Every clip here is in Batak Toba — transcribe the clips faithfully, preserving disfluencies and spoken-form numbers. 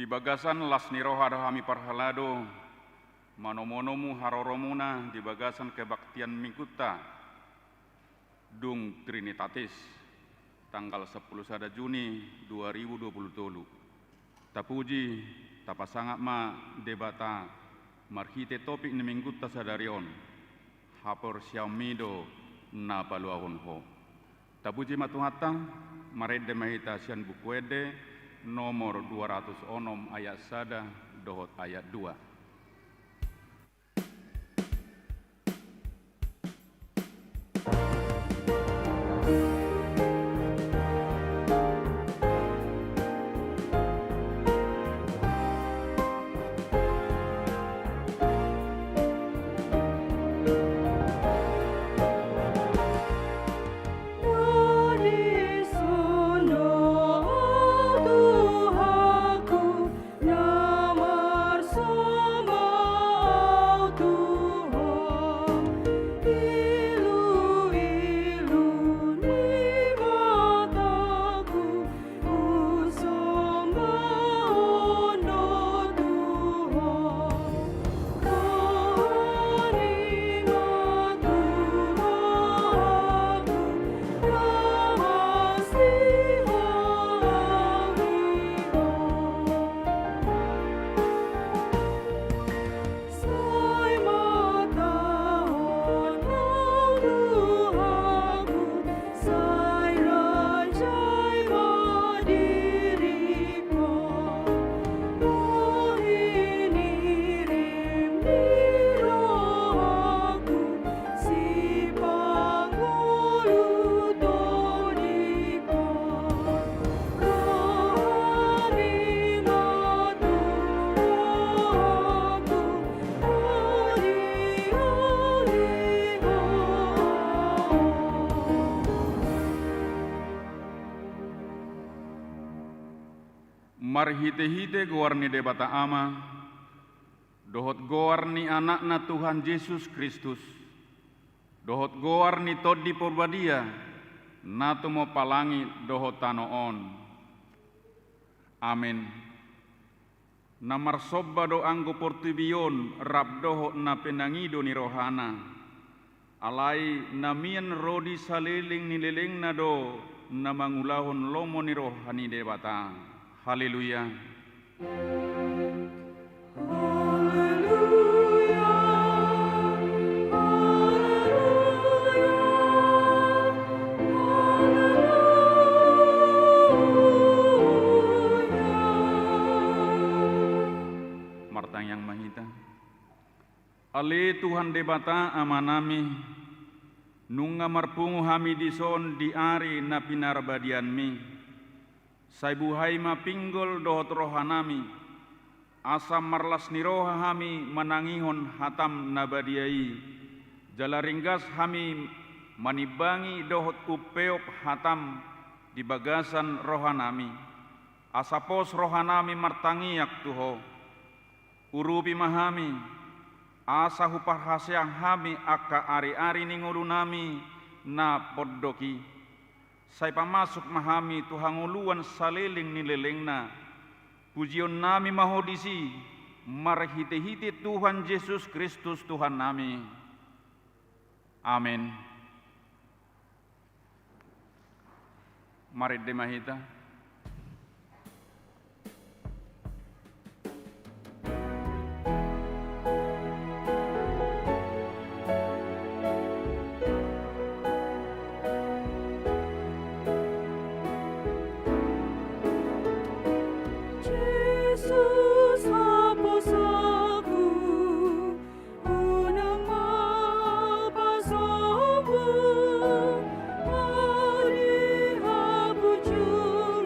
Di bagasan las ni roha do hami parhalado manomu-nomu haroromuna di bagasan kebaktian Minggunta dung Trinitatis, tanggal sampulu sada Juni dua ribu dua pulu tolu. Tapuji, tapasangap ma Debata marhite topik ni Minggunta sadari on, haporseaonmi do na paluahon ho. Tapuji ma Tuhanta, marende ma hita sian Buku Ende nomor dua ratus onom ayat sada dohot ayat dua. Marhite-hite goar ni Debata Ama, dohot goar ni Anakna Tuhan Jesus Kristus, dohot goar ni Tondi Porbadia, na tumompa langit dohot tano on. Amen. Na marsomba do anggo portibi on rap dohot na pinangido ni rohana. Alai na mian ro di saleleng ni lelengna do na mangulahon lomo ni roha ni Debata. Haleluya. Haleluya, haleluya, haleluya. Martangiang ma hita. Ale Tuhan Debata Amanami, nunga marpungu hami dison di ari na pinarbadianmi. Sai buhai ma pinggol dohot rohanami, asa marlas ni roha hami manangihon hatam na badia i, jala ringgas hami manimbangi dohot umpeop hatam di bagasan rohanami, asa pos rohanami martangiang tu Ho. Urupi ma hami, asa huparhaseang hami angka ari-ari ni ngolunami na pondok i. Sai pamasuk ma hami tu hangoluan saleleng ni lelengna. Pujionnami ma Ho disi, marhite-hite Tuhan Jesus Kristus Tuhannami. Amen. Marende ma hita. Jesus haposanku, unang ma pasombu, ari hapujion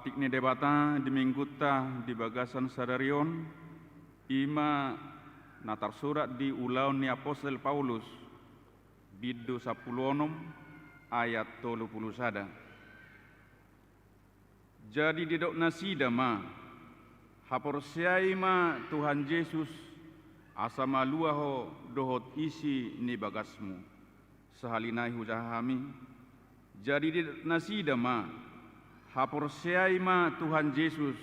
Patik ni Debata di Minggunta di bagasan sadari on, i ma na tarsurat di Ulaon ni Apostel Paulus, bindu sampulu onom, ayat tolu pulu sada. Jadi didok nasida ma: Haporseai ma Tuhan Jesus, asa malua ho dohot isi ni bagasmu. Sahali nai hujaha hami. Jadi didok nasida ma: Haporseai ma Tuhan Jesus,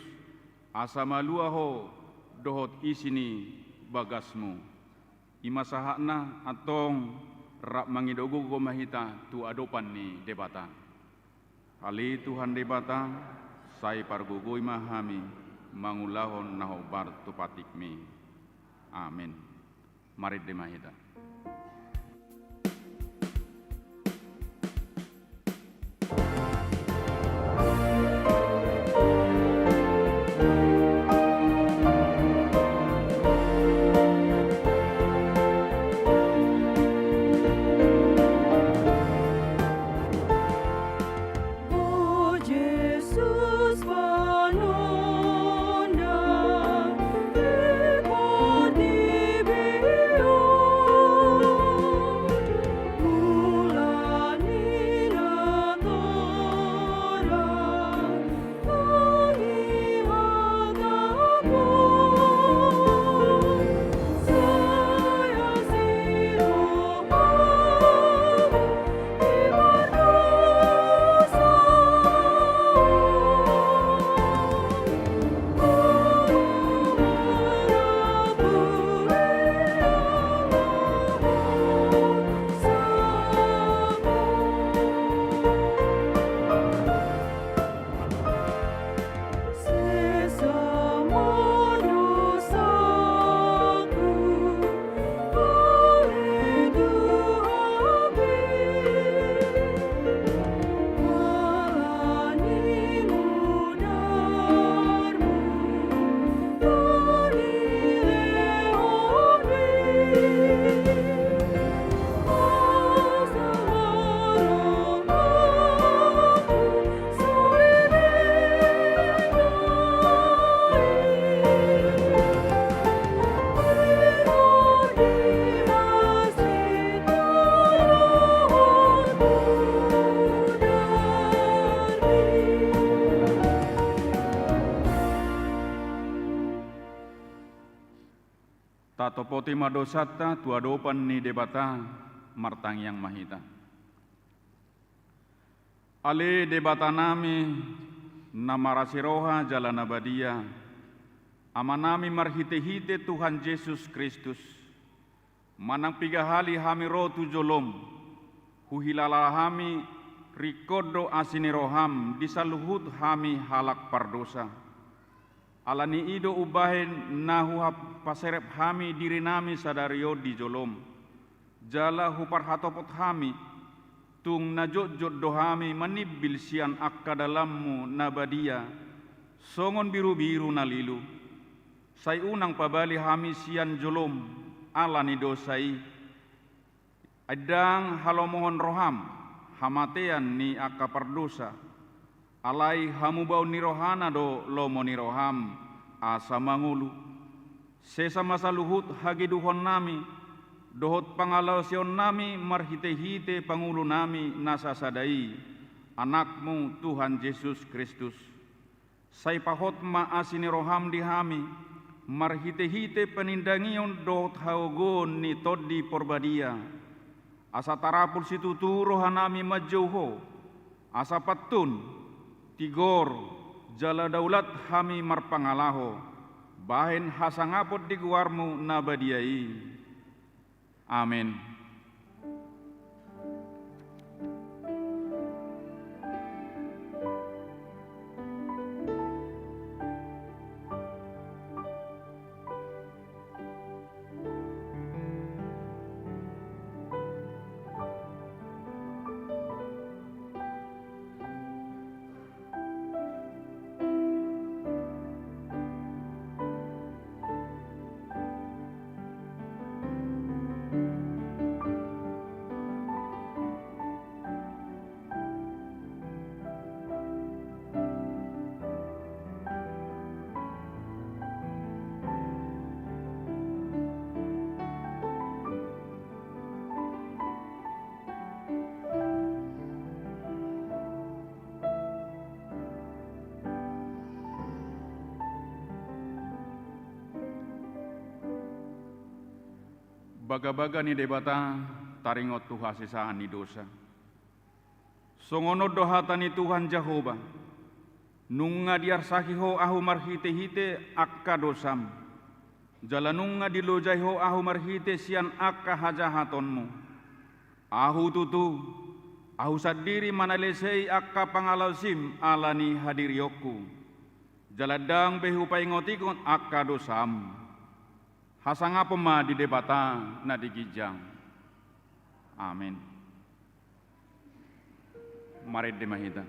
asa malua ho dohot isi ni bagasmu. I ma sahatna, antong rap mangido gogo ma hita tu adopan ni Debata. Ale Tuhan Debata, sai pargogoi ma hami mangulahon na hombar tu patikmi. Amen. Marende ma hita. Tatopoti ma dosanta tu adopan ni Debata, martangiang ma hita. Ale Debatanami, na marasi roha jala na badia, Amanami marhite-hite Tuhan Jesus Kristus, manang piga hali hami ro tu jolom, huhilala hami ringkot do asi ni roham di saluhut hami halak pardosa. Ala ni i do umbahen na hupaserep hami dirinami sadari on di jolom, jala huparhatopot hami, tung na jotjot do hami manimbil sian angka dalanmu na badia, songon birubiru na lilu. Sai unang pabali hami sian jolom ala ni dosa i. Ai ndang halomohon roham hamatean ni angka pardosa, alai hamubaon ni rohana do lomo ni roham asa mangolu. Sesa ma saluhut hageduhonnami dohot pangalaosionnami marhite-hite Pangulunami na sasada i, Anakmu Tuhan Jesus Kristus. Sai pahot ma asi ni roham di hami, marhite-hite panindangion dohot hagogoon ni Tondi Porbadia, asa tarapul situtu rohanami manjou Ho, asa pantun, tigor, jala daulat hami marpangalaho, bahen hasangapon di goarmu na badia i. Amen. Bagabaga ni Debata taringot tu hasesaan ni dosa. Songon on do hata ni Tuhan Jahowa: Nunga diarsahi ho ahu marhitehite angka dosam, jala nunga dilojai ho ahu marhite sian angka hajahatonmu. Ahu tutu, ahu sandiri manalesei angka pangalaosim ala ni hadirionku, jala ndang be hupaingotingot angka dosam. Hasangapon ma di Debata na di ginjang. Amen. Marende ma hita.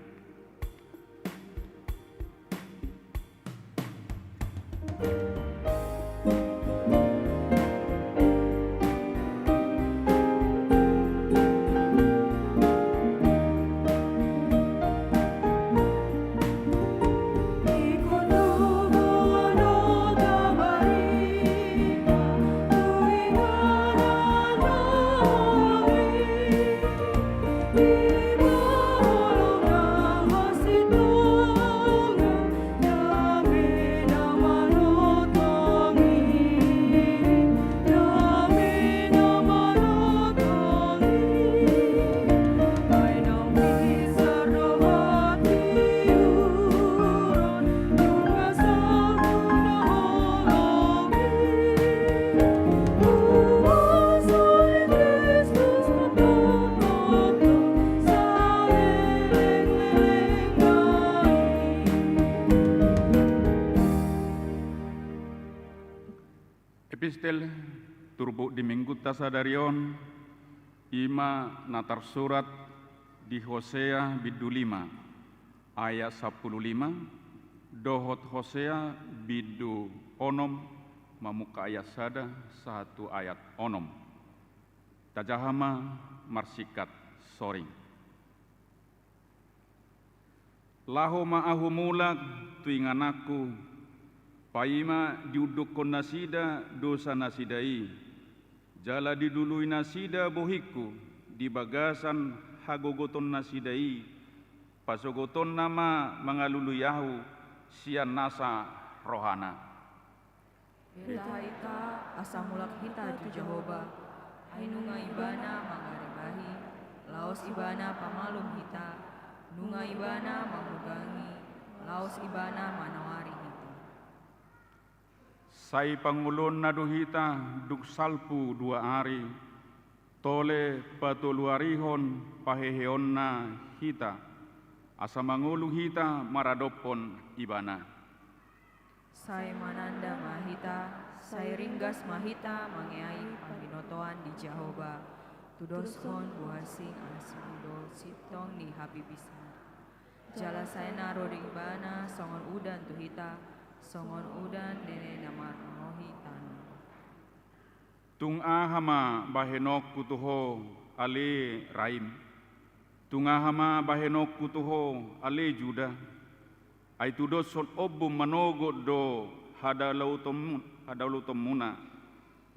Epistel turpuk di Minggunta sadari on, i ma na tarsurat di Hosea bindu lima ayat sampulu lima, dohot Hosea bindu onom mamungka ayat sada sahat tu ayat onom. Tajaha ma marsingkat soring. Laho ma ahu mulak tu ingananku, paima diundukkon nasida dosa nasida i, jala dilului nasida bohingku di bagasan hagogoton nasida i, pasogotonna ma mangalului ahu sian nasa rohana. Beta hita, asa mulak hita tu Jahowa, ai nunga Ibana mangaribahi, laos Ibana pamalum hita, nunga Ibana mangugangi, laos Ibana manoari hita. Sai pangoluonna do hita dung salpu dua ari, tole patoluarihon paheheonna hita, asa mangolu hita maradophon Ibana. Sai mananda ma hita, sai ringgas ma hita mangeahi pambinotoan di Jahowa, tudoshon bohasing asi do sintong ni hapipisna. Jala sai na ro do Ibana songon udan tu hita, songon udan nene na marrohi tano. Tung aha ma bahenonku tu ho, ale Raim? Tung aha ma bahenonku tu ho, ale Juda? Ai tudoshon ombun manogot do hadalaut-, hadalautonmuna,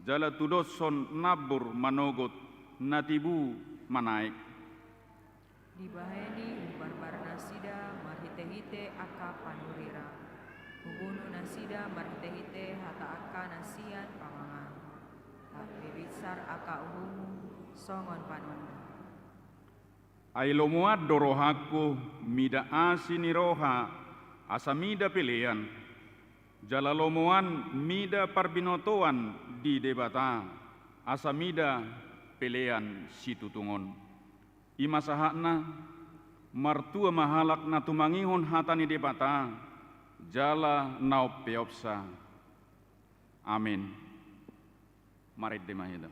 jala tudoshon nambur manogot na tibu manaek. Dibahen i hubarbar nasida marhitehite angka panurirang, hubunu nasida marhitehite hata angka na sian pamangan. Tapi binsar angka uhummu songon panondang. Ai lomoan do rohangku mida asi ni roha, asa mida pelean, jala lomoan mida parbinotoan di Debata, asa mida pelean situtungon. I ma sahatna, martua ma halak na tumangihon hata ni Debata, jala na umpeopsa. Amen. Marende ma hita.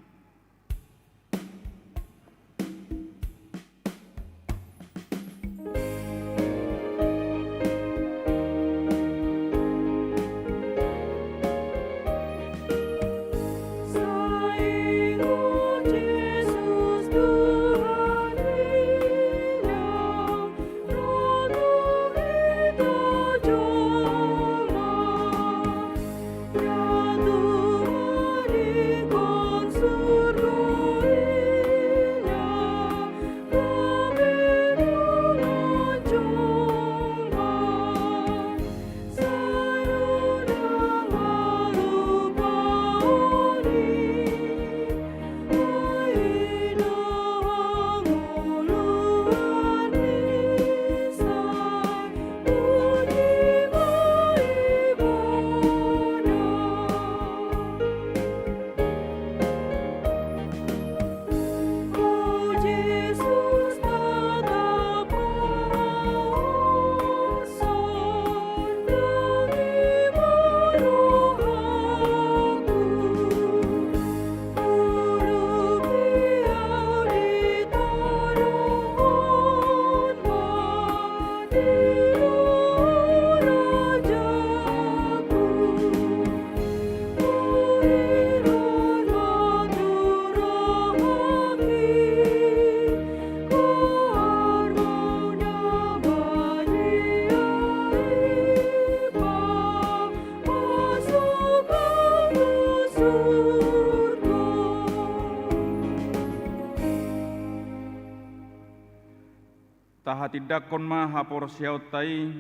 Hatindangkon ma haporseaonta i,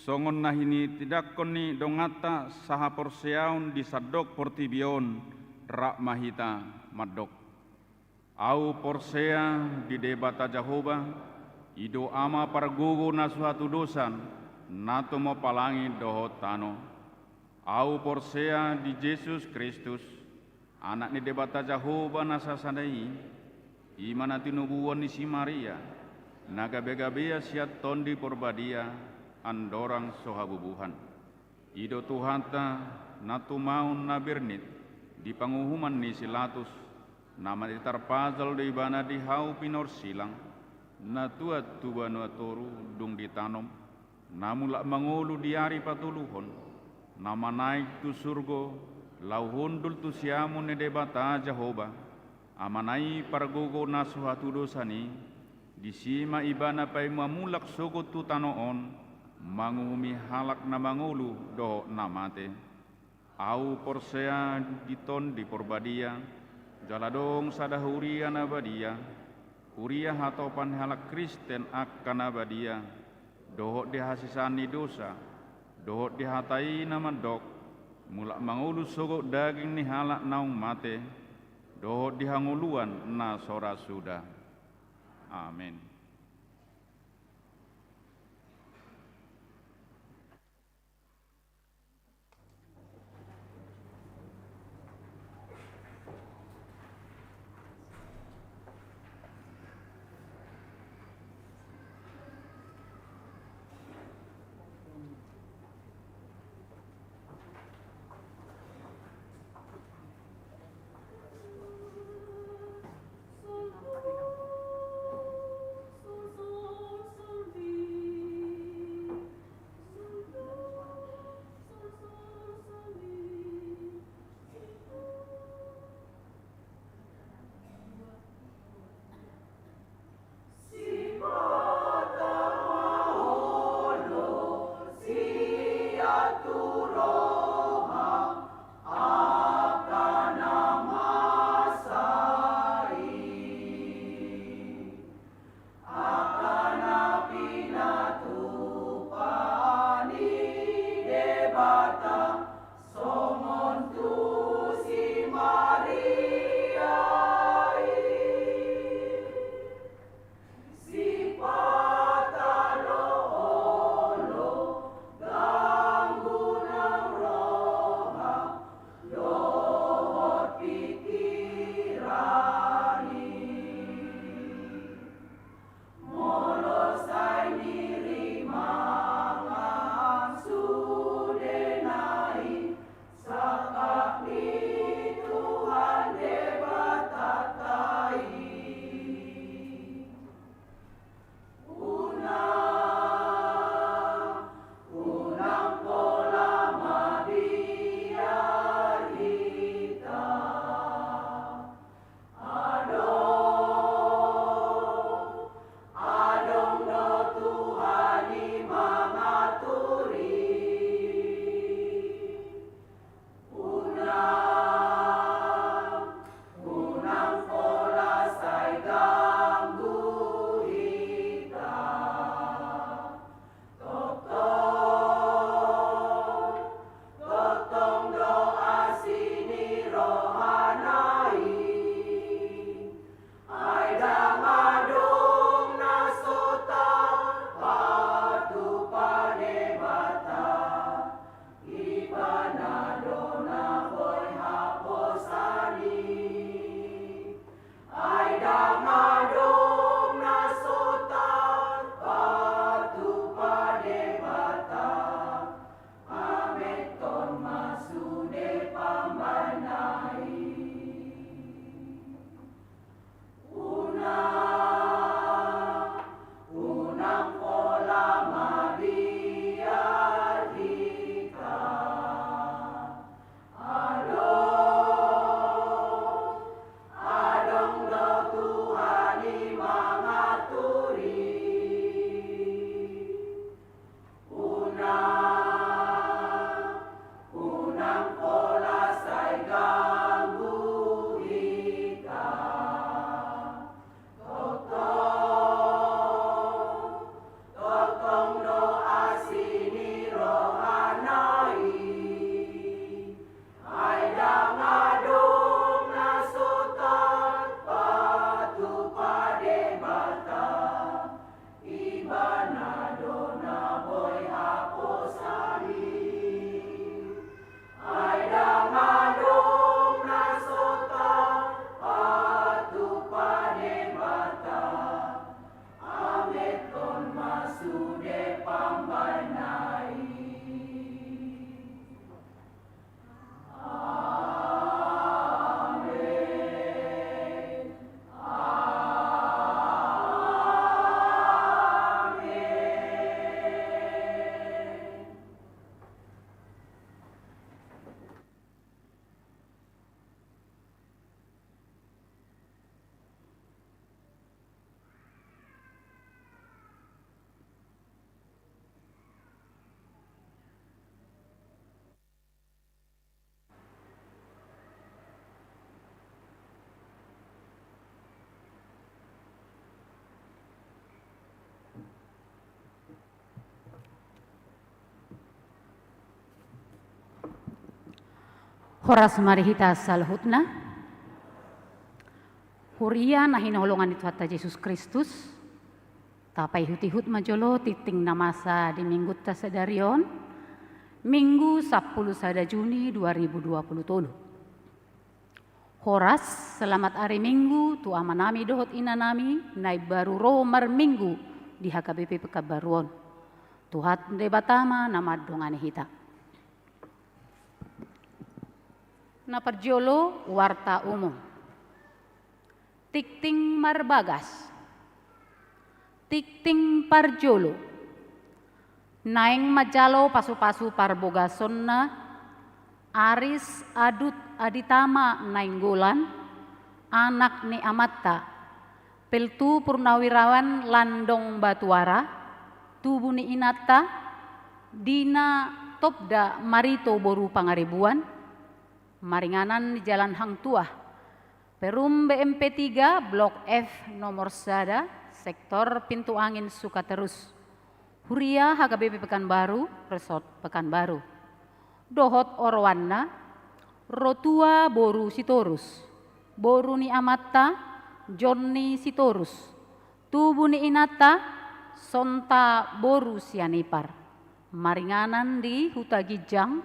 songon na hinitindanghon ni donganta sahaporseaon di sandok portibi on, rap ma hita mandok. Ahu porsea di Debata Jahowa, i do Ama pargogo na so hatudosan, na tumompa langit dohot tano. Ahu porsea di Jesus Kristus, Anak ni Debata Jahowa na sasada i, i ma na tinubuan ni si Maria, na gabe-gabea sian Tondi Porbadia, andorang so habubuhan. I do Tuhanta, na tumaon na bernit di panguhuman ni si Latus, na mate tarpajal do Ibana di hau pinorsilang, na tuat tu banua toru dung ditanom, na mulak mangolu di ari patoluhon, na manaek tu surgo, laho hundul tu siamun ni Debata Jahowa, Amana i pargogo na so hatudosan i, disi ma Ibana paima mulak sogot tu tano on, manguhumi halak na mangolu dohot na mate. Ahu porsea di Tondi Porbadia, jala adong sada huria na badia, huria hatopan ni halak Kristen angka na badia, dohot di hasesaan ni dosa, dohot di hata i na mandok, mulak mangolu sogot daging ni halak naung mate, dohot di hangoluan na so ra suda. Amen. Horas ma di hita saluhutna. Huria na hinaholongan ni Tuhanta Jesus Kristus, tapaihut-ihut ma jolo tingting na masa di minggunta sadari on, Minggu sampulu sada Juni dua ribu dua pulu tolu. Horas, selamat ari Minggu tu amanami dohot inanami na imbaru ro marminggu di H K B P Pekanbaru on. Tuhan Debata ma na mandongani hita. Na parjolo, warta umum. Tingting marbagas. Tingting parjolo. Naeng manjalo pasu-pasu parbogasonna Aris Adut Aditama Nainggolan, anak ni amanta, Peltu Purnawirawan Landong Batuara, tubu ni inanta, Dina Tobda Marito boru Pangaribuan, maringanan di Jalan Hang Tuah, Perum B M P tiga, Blok F, nomor sada, sektor Pintu Angin Sukaterus. Huria H K B P Pekanbaru, Resort Pekanbaru. Dohot oroanna, Rotua boru Sitorus, boru ni amanta, Jonni Sitorus, tubu ni inanta, Sonta boru Sianipar. Maringanan di Huta Ginjang,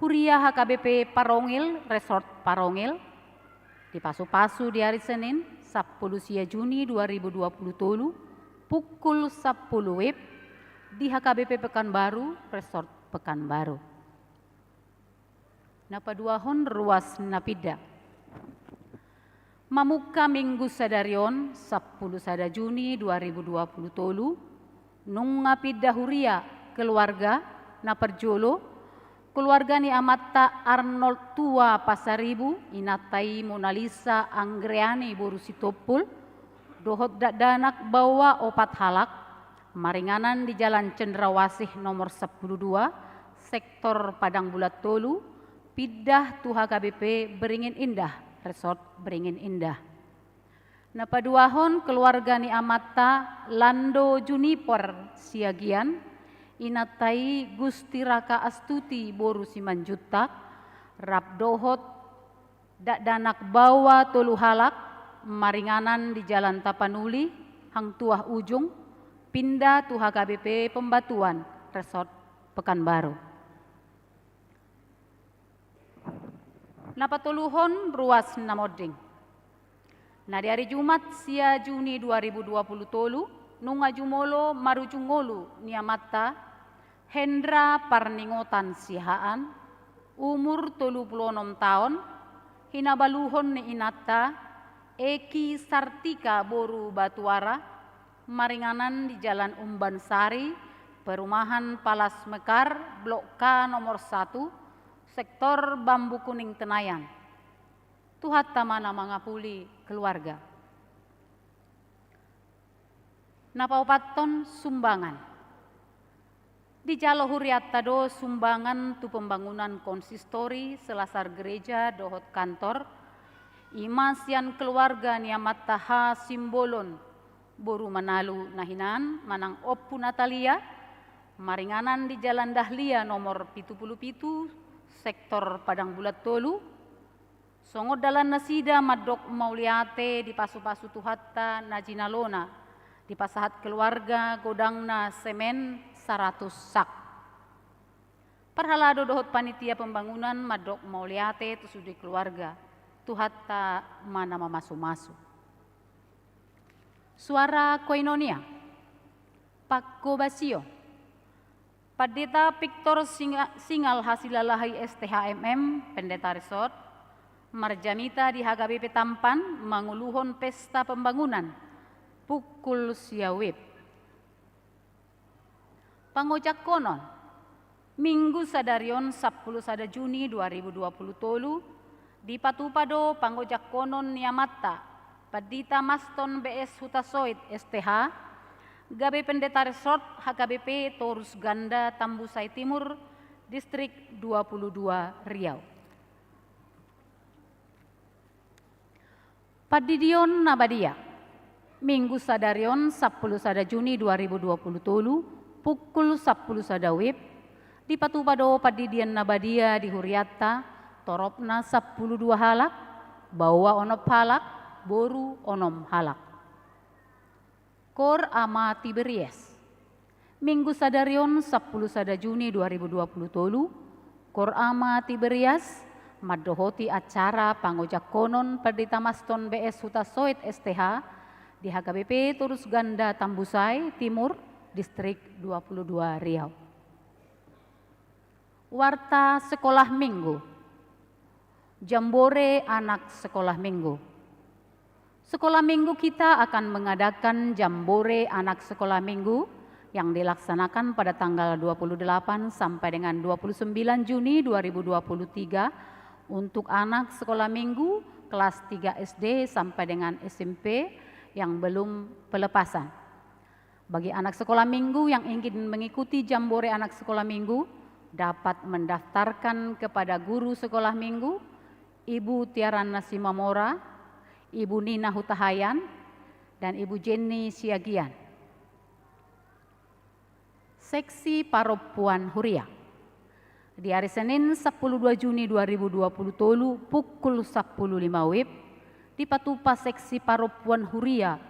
Huria H K B P Parongil, Resort Parongil. Dipasu-pasu di ari Senin, sampulu sia Juni dua ribu dua pulu tolu, pukul sampulu WIB, di H K B P Pekanbaru, Resort Pekanbaru. Na paduahon, ruas na pinda. Mamungka Minggu sadari on, sampulu sada Juni dua ribu dua pulu tolu, nunga pinda huria keluarga. Na parjolo, keluarga ni amanta Arnold Tua Pasaribu, inanta i Monalisa Anggreani boru Sitompul, dohot dakdanak baoa opat halak, maringanan di Jalan Cendrawasih nomor sampulu dua, sektor Padang Bulan Tolu, pinda tu H K B P Beringin Indah, Resort Beringin Indah. Na paduahon, keluarga ni amanta Lando Juniper Siagian, inanta i Gusti Raka Astuti boru Simanjuntak, rap dohot dakdanak baoa tolu halak, maringanan di Jalan Tapanuli, Hang Tuah Ujung, pinda tu H K B P Pembatuan, Resort Pekanbaru. Na patoluhon, ruas na monding. Na di ari Jumat, sia Juni dua ribu dua pulu tolu, nunga jumolo marujung ngolu ni amanta, Hendra Parningotan Siahaan, umur tolu pulu onom taon, hinabaluhon ni inanta, Eki Sartika boru Batuara, maringanan di Jalan Umbansari, perumahan Palas Mekar, Blok K nomor satu, sektor Bambu Kuning Tenayan. Tuhanta ma na mangapuli keluarga. Na paopathon, sumbangan. Dijalo hurianta do sumbangan tu pembangunan konsistori, selasar gereja dohot kantor, i ma sian keluarga ni amanta H Simbolon boru Manalu Nahinan manang Ompu Natalia, maringanan di Jalan Dahlia nomor pitu pulu pitu, sektor Padang Bulan Tolu. Songon dalan nasida mandok mauliate, dipasu-pasu Tuhanta na jinalona, dipasahat keluarga godangna semen saratus sak. Parhalado dohot panitia pembangunan mandok mauliate tu sude keluarga, Tuhanta ma na mamasu-masu. Suara Koinonia. Pangkobasion. Pandita Victor Singa-, Singal Hasilalahi S T H M M, Pendeta Resort, marjamita di H K B P Tampan manguluhon pesta pembangunan, pukul sia WIB. Pangojakkonon. Minggu sadari on, sampulu sada Juni dua ribu dua pulu tolu, dipatupa do pangojakkonon ni amanta, Pandita Maston B S Hutasoit S T H, gabe Pendeta Resort H K B P Torus Ganda Tambusai Timur, Distrik dua pulu dua Riau. Pandidion na badia. Minggu sadari on, sampulu sada Juni dua ribu dua pulu tolu, pukul sampulu sada WIB, dipatupa do pandidion na badia di hurianta, Toropna sampulu dua halak, baoa onom halak, boru onom halak. Kor Ama Tiberias. Minggu sadari on, sampulu sada Juni dua ribu dua pulu tolu, Kor Ama Tiberias mandohoti acara pangojakkonon Pandita Maston B S Hutasoit S T H di H K B P Torus Ganda Tambusai Timur, Distrik dua pulu dua Riau. Warta sekolah minggu. Jambore anak sekolah minggu. Sekolah minggu kita akan mengadakan jambore anak sekolah minggu yang dilaksanakan pada tanggal dua puluh delapan sampai dengan dua puluh sembilan Juni dua ribu dua puluh tiga untuk anak sekolah minggu kelas tiga S D sampai dengan S M P yang belum pelepasan. Bagi anak sekolah minggu yang ingin mengikuti jambore anak sekolah minggu, dapat mendaftarkan kepada guru sekolah minggu, Ibu Tiaran Nasimamora, Ibu Nina Hutahayan, dan Ibu Jenny Siagian. Seksi Parompuan Huria. Di ari Senin, sampulu dua Juni dua ribu dua pulu tolu, pukul sampulu lima wib, dipatupa seksi parompuan huria,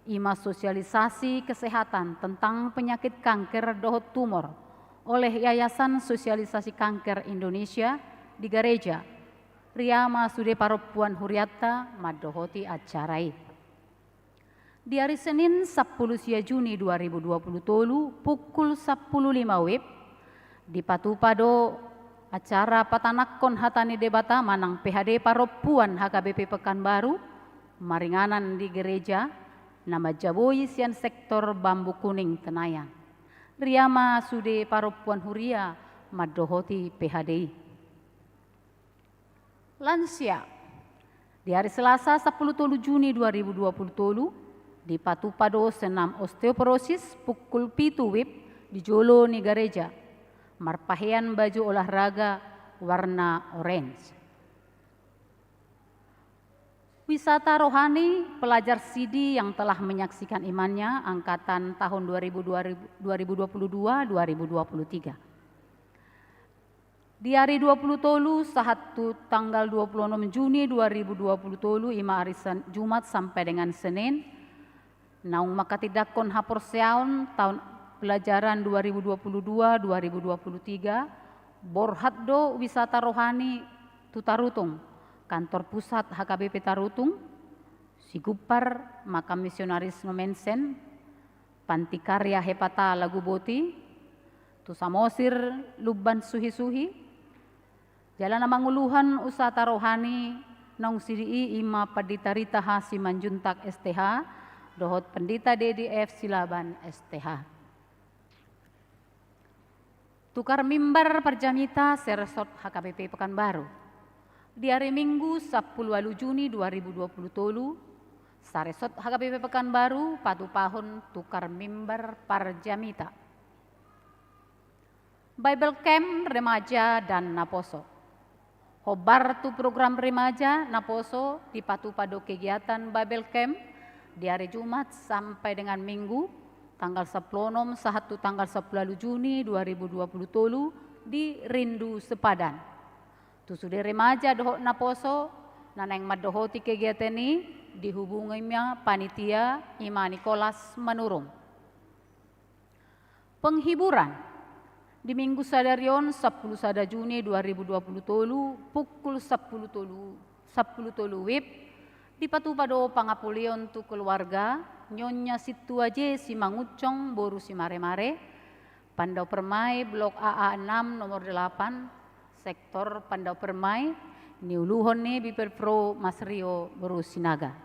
ima sosialisasi kesehatan tentang penyakit kanker dohot tumor oleh Yayasan Sosialisasi Kanker Indonesia di gareja. Riama sude parompuan hurianta mandohoti acara i. Di ari Senin, sampulu sia Juni dua ribu dua pulu tolu, pukul sampulu lima wib, dipatupa do acara patanakkon hata ni Debata manang P H D parompuan H K B P Pekanbaru, maringanan di gereja, na manjaboi sian sektor Bambu Kuning Tenayan. Riama sude parompuan huria mandohoti P H D i. Lansia. Di ari Selasa, sampulu tolu Juni dua ribu dua pulu tolu, dipatupa do senam osteoporosis pukul pitu wib di jolo ni gareja, marpahean baju olahraga warna orange. Wisata rohani pelajar Sidi yang telah menyaksikan imannya angkatan tahun dua ribu, dua ribu, dua ribu dua puluh dua, dua ribu dua puluh tiga. Di ari dua pulu tolu sahat tu tanggal dua pulu onom Juni dua ribu dua pulu tolu, ima ari Sen-, Jumat sampai dengan Senin, naung manghatindanghon haporseaon taon pelajaran dua ribu dua puluh dua, dua ribu dua puluh tiga, borhat do wisata rohani tu Tarutung, kantor pusat H K B P Tarutung, Sigumpar, makam misionaris Nommensen, Panti Karya Hepata Laguboti, tu Samosir, Lumban Suhisuhi, jala na manguluhon wisata rohani naung sidi i ima Pandita Rita H Simanjuntak S T H, dohot Pandita Dedi F Silaban S T H. Tukar mimbar parjamita saresort H K B P Pekanbaru. Di ari Minggu, sampulu ualu Juni dua ribu dua pulu tolu, saresort H K B P Pekanbaru patupahon tukar mimbar parjamita. Bible Camp Remaja dan Naposo. Hombar tu program remaja naposo dipatupa do kegiatan Bible Camp di ari Jumat sampai dengan Minggu, tanggal sampulu onom sahat tu tanggal sampulu ualu Juni dua ribu dua pulu tolu di Rindu Sepadan. Tu sude remaja dohot naposo na naeng mandohoti kegiatan i dihubungi ma panitia ima Nicholas Manurung. Penghiburan. Di Minggu sadari on, sampulu sada Juni dua ribu dua pulu tolu, pukul sampulu tolu, sampulu tolu wib, dipatupa do pangapulion tu keluarga Nyonya Sintua J Simangunsong boru Simaremare, Pandao Permai, Blok A A enam, nomor delapan, sektor Pandao Permai, niuluhon ni Bibelvrouw Masrio boru Sinaga.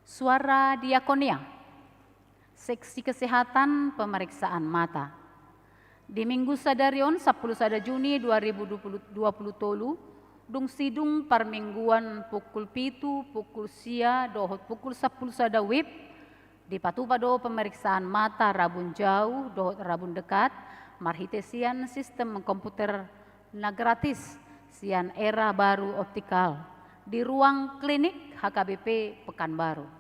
Suara Diakonia. Seksi kesehatan pemeriksaan mata. Di Minggu sadari on, sampulu sada Juni dua ribu dua puluh, dua puluh tolu, dung sidung parmingguan pukul pitu, pukul sia, dohot pukul sampulu sada wib, dipatupa do pemeriksaan mata rabun jauh dohot rabun dekat, marhite sian sistem komputer na gratis sian Era Baru Optical di ruang klinik H K B P Pekanbaru.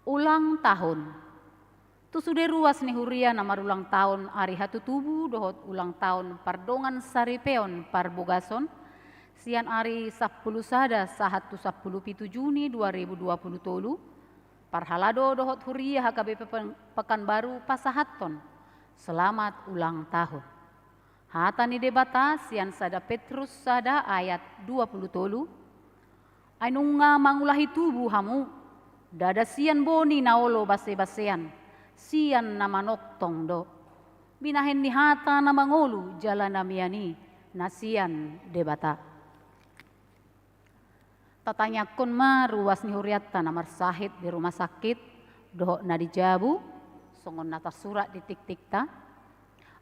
Ulang tahun. Tu sude ruas ni huria na marulang taon ari hatutubu dohot ulang taon pardongan saripeon parbogason, sian ari sampulu sada sahat tu sampulu pitu Juni dua ribu dua pulu tolu, parhalado dohot huria H K B P Pekan-, Pekanbaru pasahathon selamat ulang tahun. Hata ni Debata sian sada Petrus sada ayat dua pulu tolu, ai nunga mangulahi tubu hamu, ndada sian boni na olo basebasean, sian na manongtong do. Binahen ni hata na mangolu jala na mian i na sian Debata. Tatangiangkon ma ruas ni hurianta na marsahit di rumah sakit dohot na di jabu, songon na tarsurat di tiktikta.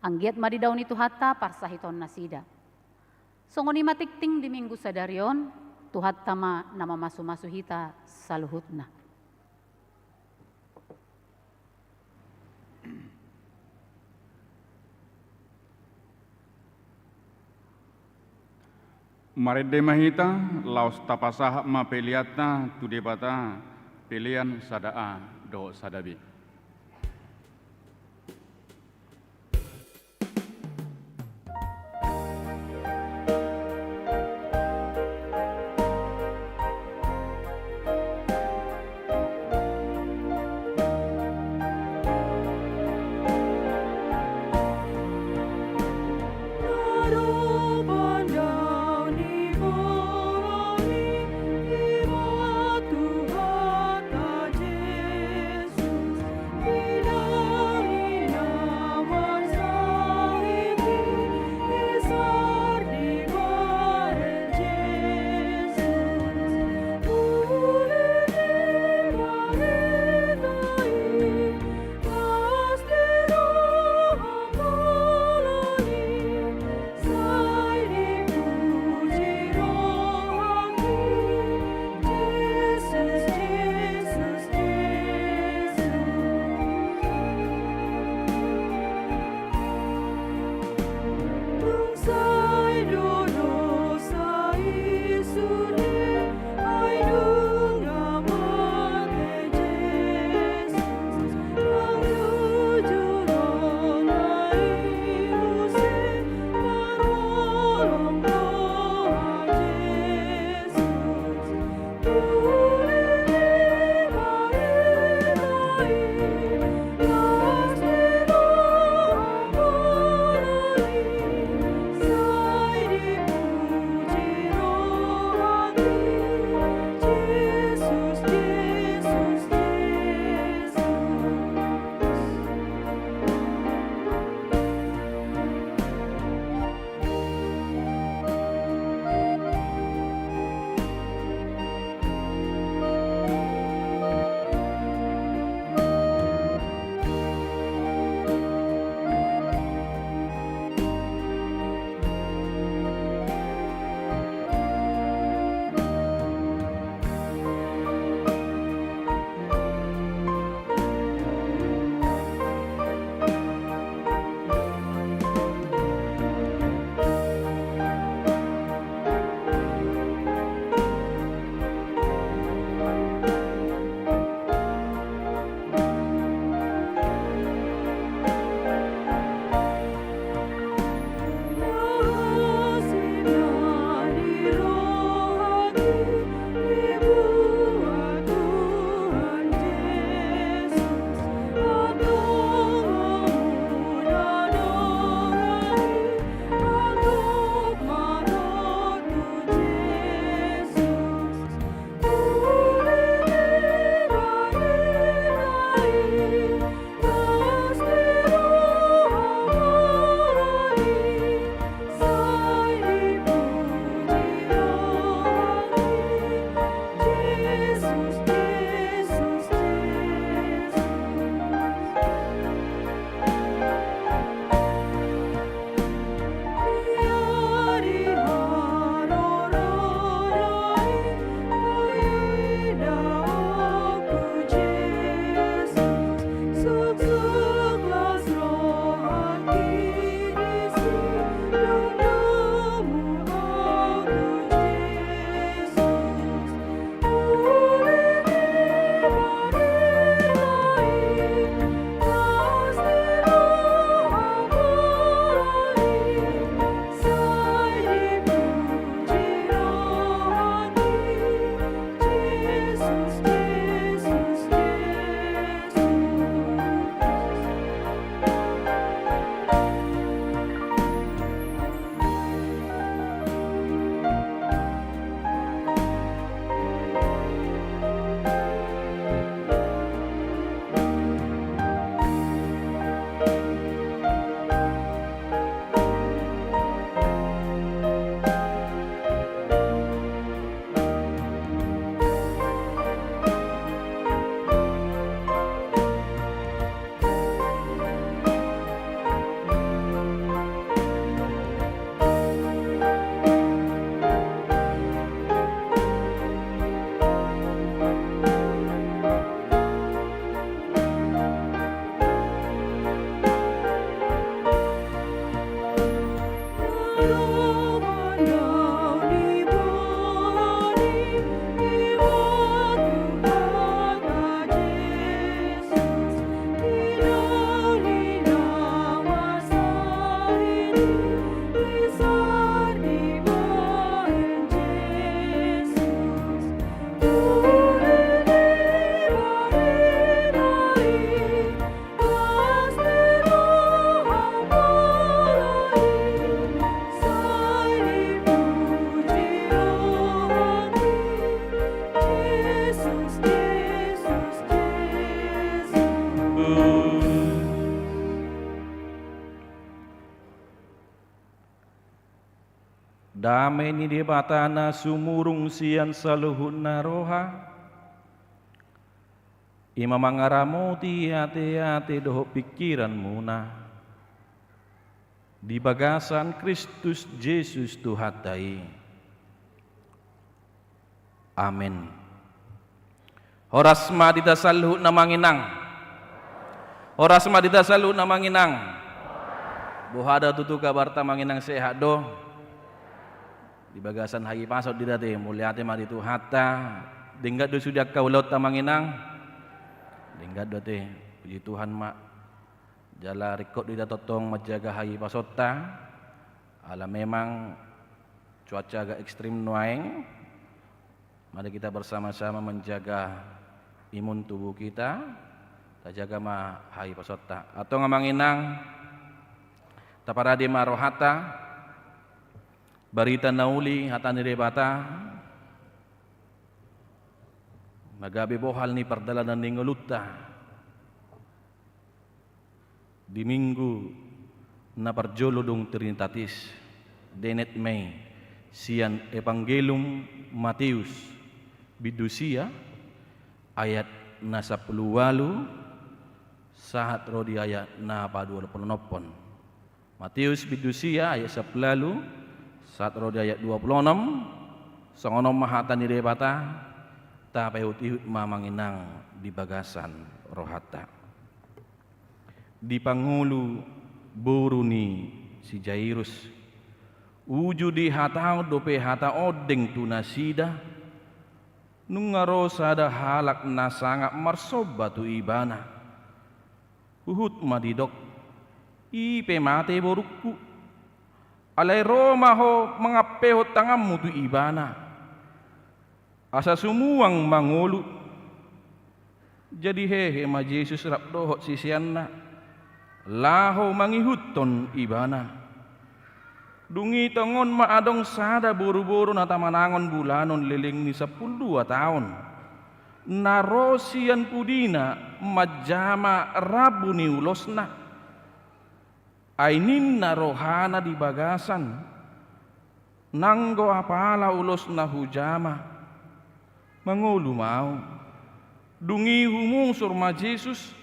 Anggiat ma didao ni Tuhanta parsahitonnasida. Songon i ma tingting di Minggu sadari on, Tuhanta ma na mamasumasu hita saluhutna. Marende ma hita, laos tapasahat ma peleanta tu Debata, pelean sada A dohot sada B. Dame ni Debata na sumurung sian saluhutna roha, i ma mangaramoti ateate dohot pingkiranmuna di bagasan Kristus Jesus Tuhanta i. Amen. Horas ma di hita saluhutna, Amang Inang. Horas ma di hita saluhutna, Amang Inang. Boha do tutu kabarta, Amang Inang, sehat do? Di bagasan hahipason do ate, mauliate ma di Tuhanta. Denggan do sude angka ulaonta, Amang Inang? Denggan do ate, puji Tuhan ma. Jala ringkot do hita tongtong manjaga hahipasonta, ala memang cuaca agak ekstrim nuaeng. Mari kita bersama-sama menjaga imun tubuh kita, tajaga ma hahipasonta. Antong, Amang Inang, taparade ma rohanta, barita na uli, hata ni Debata, na gabe bohal ni pardalanan ni ngolunta. Di Minggu na parjolo dung Trinitatis, dienet ma i sian Evangelium Mateus, bindu sia, ayat na sampulu ualu, sahat ro di ayat na paduapulu onom. Mateus bindu sia ayat sampulu ualu, sahat ro di ayat duapulu onom, songon on ma hata ni Debata, tapaihut-ihut ma, Amang Inang, di bagasan rohanta. Dipangolu boru ni si Jairus. Uju dihatahon dope hata ondeng tu nasida, nunga ro sada halak na sangap marsomba tu ibana. Huhut ma didok, i pe mate borungku. Alai ro ma ho mangampehon tanganmu tu ibana, asa sumuang mangolu. Jadi hehe ma Jesus rap dohot siseanna, laho mangihuthon ibana. Dung i tongon ma adong sada boruboru na tamanangon bulanon leleng ni sampulu dua taon. Na ro sian pudina manjama rambu ni ulosna. Ai ninna rohana di bagasan, nanggo apala ulosna hujama, mangolu ma au. Dung i humungsur ma Jesus,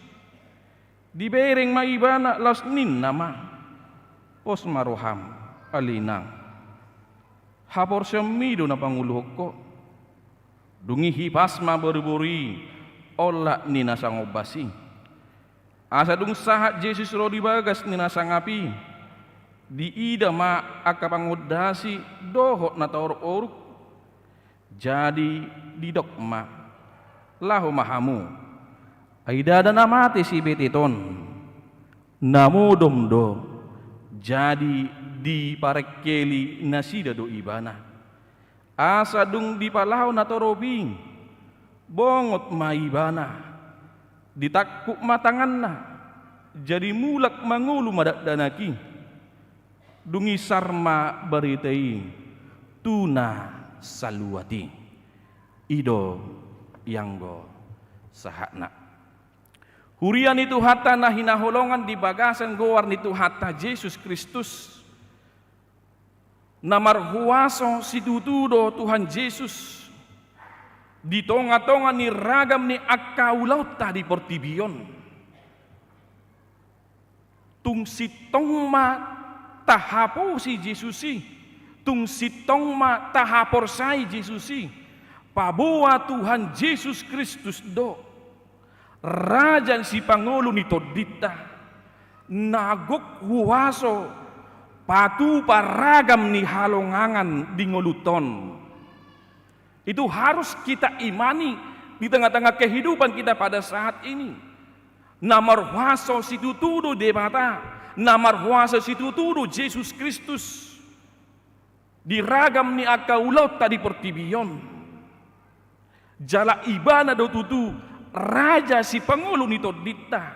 dibereng ma ibana laos ninna ma, pos ma roham, ale inang. Haporseaonmi do na pangoluhon ho. Dung i hipas ma boruboru i olat ni na sangombas i. Asa dung sahat Jesus ro di bagas ni na sangap i, diida ma angka pangondas i dohot na taoruk-oruk. Jadi didok ma, laho ma hamu. Ai ndada na mate si betet on, na modom do. Jadi diparengkeli nasida do ibana. Asa dung dipalaho na torop i, bongot ma ibana. Ditangkup ma tanganna. Jadi mulak mangolu ma dakdanak i. Dung i sar ma barita i tu na saluat i. I do ianggo sahatna. Huria ni Tuhanta na hinaholongan di bagasan goar ni Tuhanta Jesus Kristus, na marhuaso situtu do Tuhan Jesus di tongatonga ni ragam ni angka ulaonta di portibi on. Tung sintong ma tahaposi Jesus i, tung sintong ma tahaporseai Jesus i, paboa Tuhan Jesus Kristus do Raja sipangolu ni tondinta, na gok huaso patupa ragam ni halongangan di ngolunta on. Itu harus kita imani di tengah-tengah kehidupan kita pada saat ini. Na marhuaso situtu do Debata, na marhuaso situtu do Jesus Kristus di ragam ni angka ulaonta di portibi on. Jala ibana do tutu Raja sipangolu ni tondinta,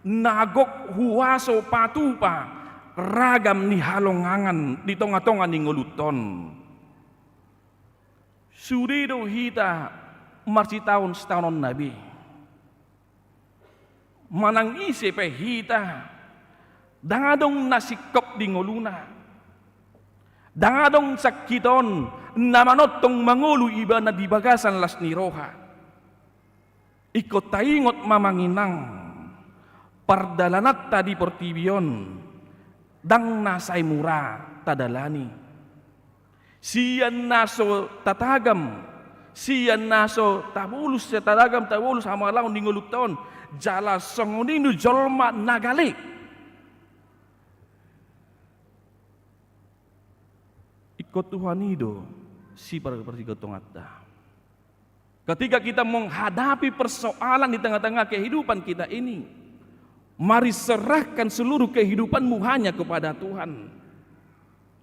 na gok huaso patupa ragam ni halongangan di tongatonga ni ngolunta on. Sude do hita marsitaon sitaononna be. Manang ise pe hita, ndang adong na singkop di ngoluna. Ndang adong sangkitahon na manongtong mangolu ibana di bagasan las ni roha. Ingkon taingot ma, amang inang, pardalananta di portibi on ndang na sai mura tadalani. Sian na so tatagam, sian na so tabolus, sian tatagam tabolus hamalaon di ngolunta on, jala songon i do jolma na gale. Ingkon Tuhan i do siparparsigotonganta. Ketika kita menghadapi persoalan di tengah-tengah kehidupan kita ini, mari serahkan seluruh kehidupanmu hanya kepada Tuhan.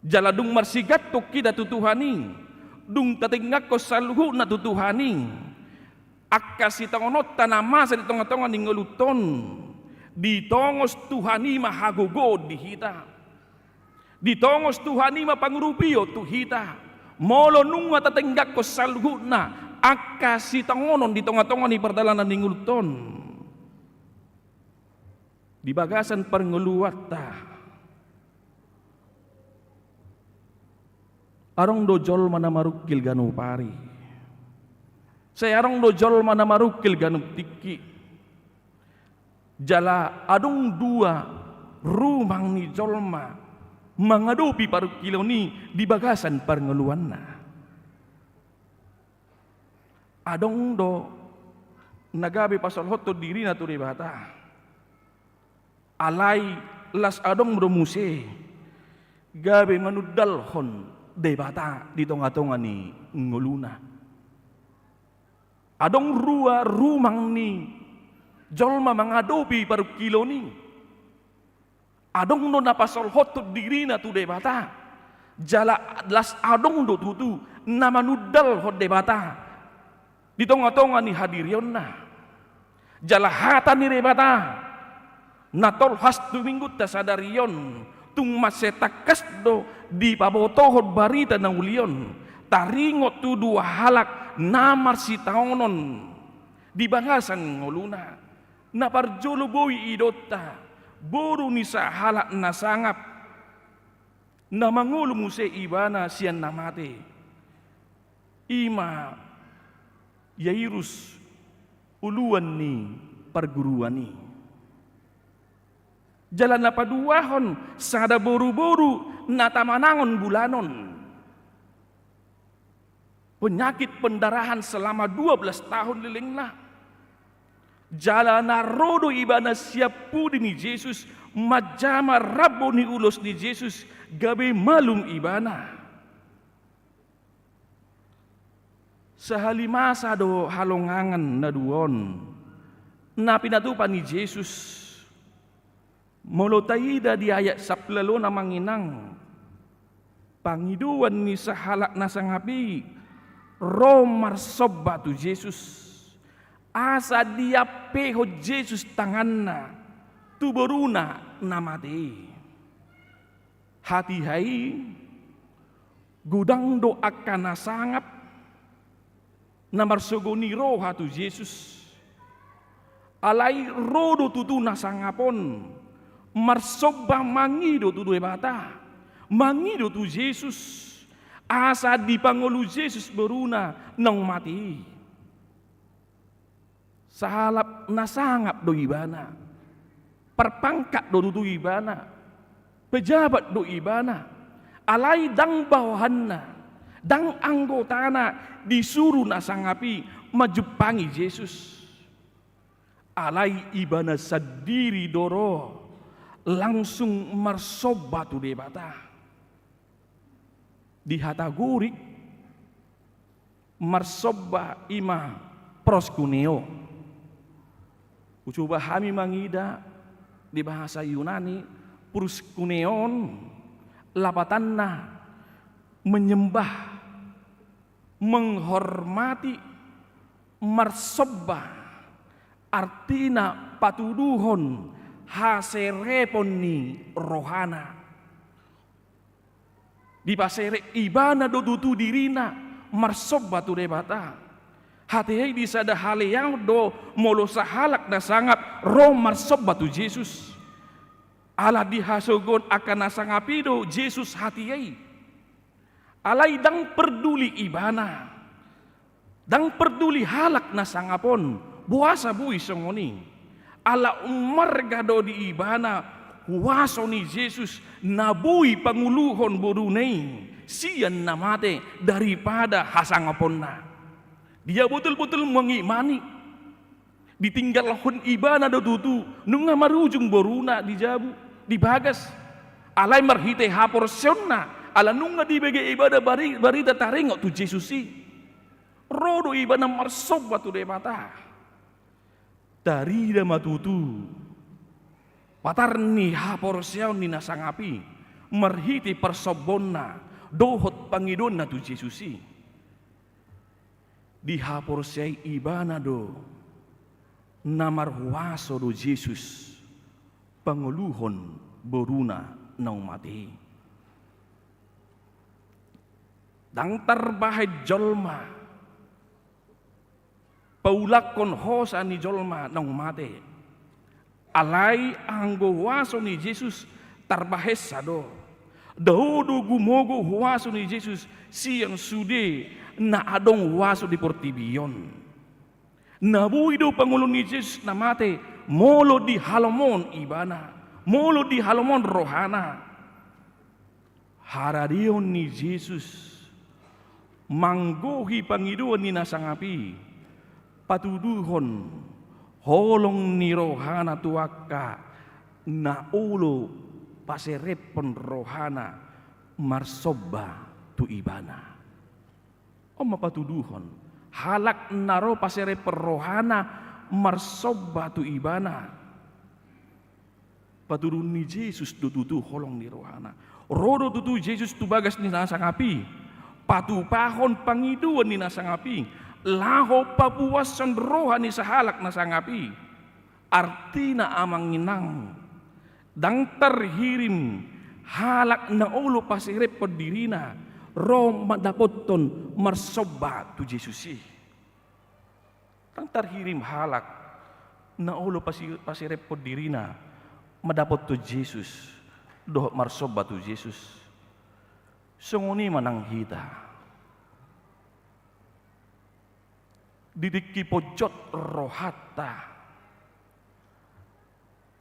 Jala dung marsigantung hita tu Tuhan i, dung tatenggangkon saluhutna tu Tuhan i, angka sitaononta na masa di tonga-tonga ni ngolunta on, ditongos Tuhan i ma hagogoon di hita. Ditongos Tuhan i ma pangurupion tu hita. Molo nunga tatenggangkon saluhutna angka sitaonon di tonga-tonga ni pardalanan ni ngolunta on, di bagasan parngoluanta, adong do jolma na marungkil ganup ari. Sai adong do jolma na marungkil ganup tingki. Jala adong dua rumang ni jolma mangadopi parungkilon i di bagasan parngoluanna. Adong do na gabe pasolhothon dirina tu Debata, alai las adong do muse gabe manundalhon Debata di tonga-tonga ni ngoluna. Adong rua rumang ni jolma mangadopi parungkilon i. Adong do na pasolhothon dirina tu Debata, jala las adong do tutu na manundalhon Debata di tonga-tonga ni hadirionna. Jala hata ni Debata na tolhas tu Minggunta sadari on, tung mansai tangkas do dipabotohon barita na uli on, taringot tu dua halak na marsitaonon di bagasan ngoluna. Na parjolo boi idaonta boru ni sahalak na sangap, na mangolu muse ibana sian na mate. I ma Jairus, uluan ni parguruan i. Jala na paduahon sada boruboru na tamanangon bulanon, penyakit pendarahan selama dua belas tahun lelengna. Jala na ro do ibana sian pudi ni Jesus, manjama rambu ni ulos ni Jesus, gabe malum ibana. Sahali masa do halongangan na dua on na pinatupa ni Jesus. Molo taida di ayat sampulu lima, amang inang, pangidoan ni sahalak na sangap i ro marsomba tu Jesus, asa diampehon Jesus tanganna tu boruna na mate i. Hatiha i, godang do angka na sangap na marsogo ni roha tu Jesus. Alai ro do tutu na sangap on marsomba, mangido tu Debata, mangido tu Jesus, asa dipangolu Jesus boruna naung mate i. Sahalak na sangap do ibana, parpangkat do tutu ibana, pejabat do ibana, alai ndang baohanna, ndang anggotana disuru na sangap i manjumpangi Jesus. Alai ibana sandiri do ro langsung marsomba tu Debata. Di hata Gorik, marsomba i ma proskuneo. Hucoba hami mangida di bahasa Yunani, proskuneo on lapatanna menyembah, menghormati, marsomba, artina patuduhon haserepon ni rohana. Dipaserep ibana do tutu dirina marsomba tu Debata. Hatiha i di sada haleaon do molo sahalak na sangap ro marsomba tu Jesus. Ala dihasogohon angka na sangap i do Jesus hatiha i. Alai ndang parduli ibana, ndang parduli halak na sangap on, boasa boi songon i. Ala ummarga do di ibana huaso ni Jesus na boi pangoluhon boruna i sian na mate daripada hasangaponna. Dia botul-botul mangimani. Ditinggalhon ibana do tutu, nunga marujung boruna di jabu, di bagas. Alai marhite haporseaonna, ala nunga dibege ibana bari-, barita taringot tu Jesus i. Ro do ibana marsomba tu Debata. Tarida ma tutu patar ni haporseaon ni na sangap i, marhite parsombaonna dohot pangidoanna tu Jesus i. Dihaporseai ibana do na marhuaso do Jesus pangoluhon boruna naung mate i. Ndang tarbahen jolma paulakhon hosa ni jolma naung mate. Alai anggo huaso ni Jesus tarbahensa do. Dao do gumogo huaso ni Jesus sian sude na adong huaso di portibi on. Na boi do pangoluhon ni Jesus na mate molo dihalomohon ibana, molo dihalomohon rohana. Haradeon ni Jesus manggohi pangidoan ni na sangap i patuduhon holong ni rohana tu angka na olo paserephon rohana marsomba tu ibana. On ma patuduhon halak na ro paserephon rohana marsomba tu ibana. Patuduhon ni Jesus do tutu holong ni rohana. Ro do tutu Jesus tu bagas ni na sangap i patupahon pangidoan ni na sangap i laho papuashon roha ni sahalak na sangap i. Artina amang inang, ndang tarhirim halak na olo paserephon dirina ro mandapothon marsomba tu Jesus i. Ndang tarhirim halak na olo pasi-, paserephon dirina mandapothon Jesus dohot marsomba tu Jesus. Songon i ma nang hita. Di tingki ponjot rohanta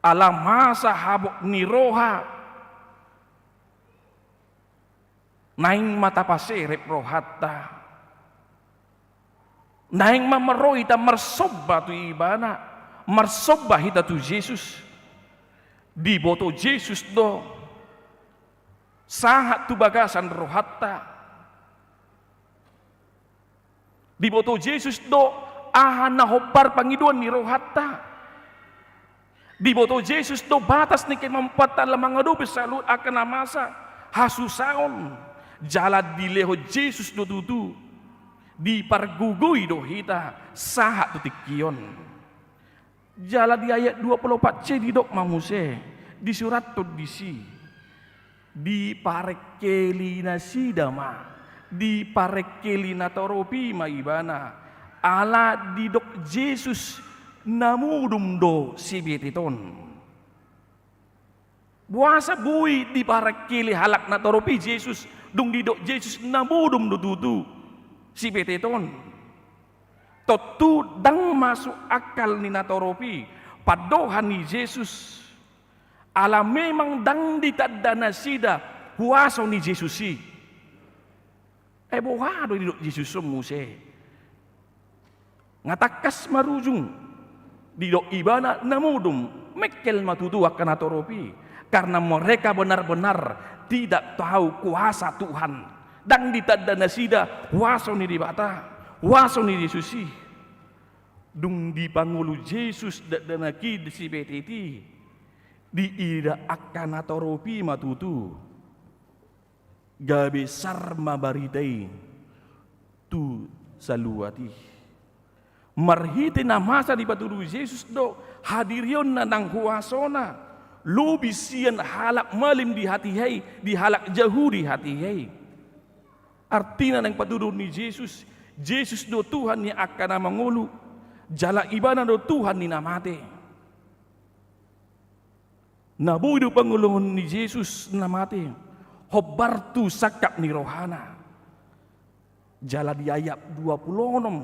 ala masa habot ni roha naeng ma tapaserep rohanta. Naeng ma ro hita marsomba tu ibana, marsomba hita tu Jesus. Diboto Jesus do sahat tu bagasan rohanta. Diboto Jesus do aha na hombar pangidoan ni rohanta. Diboto Jesus do batas ni kemampuanta ala mangadopi saluhut angka na masa, hasusaon. Jala dilehon Jesus do tutu, dipargogoi do hita sahat tu tingki on. Jala di ayat dua pulu opat C didok ma muse, disurathon disi. Diparengkeli nasida ma, diparengkeli natorop i ma ibana, ala didok Jesus na modom do sibetet on. Boasa boi diparengkeli halak natorop i Jesus, dung didok Jesus na modom do tutu sibetet on. Tontu ndang masuk akal ni natorop i pandohan ni Jesus. Ala memang ndang ditanda nasida huaso ni Jesus i. Ai boha do didok Jesus on muse? Nga tangkas marujung didok ibana na modom, mengkel ma tutu angka natorop i. Karena mereka benar-benar tidak tahu kuasa Tuhan. Ndang ditanda nasida huaso ni Debata, huaso ni Jesus i. Dung dipangolu Jesus dakdanak i sibetet i, diida angka natorop i ma tutu. Gabe sar ma barita i tu saluat i. Marhite na masa dipatudu Jesus do hadirionna nang huasona lobi sian halak malim di hatiha i, di halak Jahudi hatiha i. Artina naeng patuduhon ni Jesus, Jesus do Tuhan ni angka na mangolu, jala ibana do Tuhan ni na mate. Na boi do pangoluhon ni Jesus na mate hombar tu sangkap ni rohana. Jala di ayat dua pulu onom,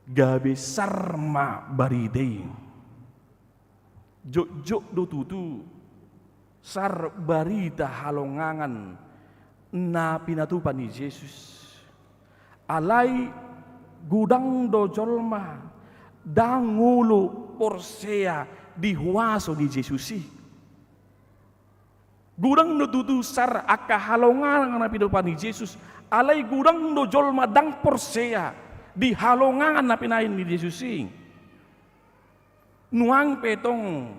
gabe sar ma barita i. Jotjot do tutu sar barita halongangan na pinatupa ni Jesus. Alai godang do jolma ndang olo porsea di huaso ni Jesus i. Godang do tutu sar angka halongangan na pinatupa ni Jesus, alai godang do jolma ndang porsea di halongangan na pinahan ni Jesus i. Nuaeng pe tong,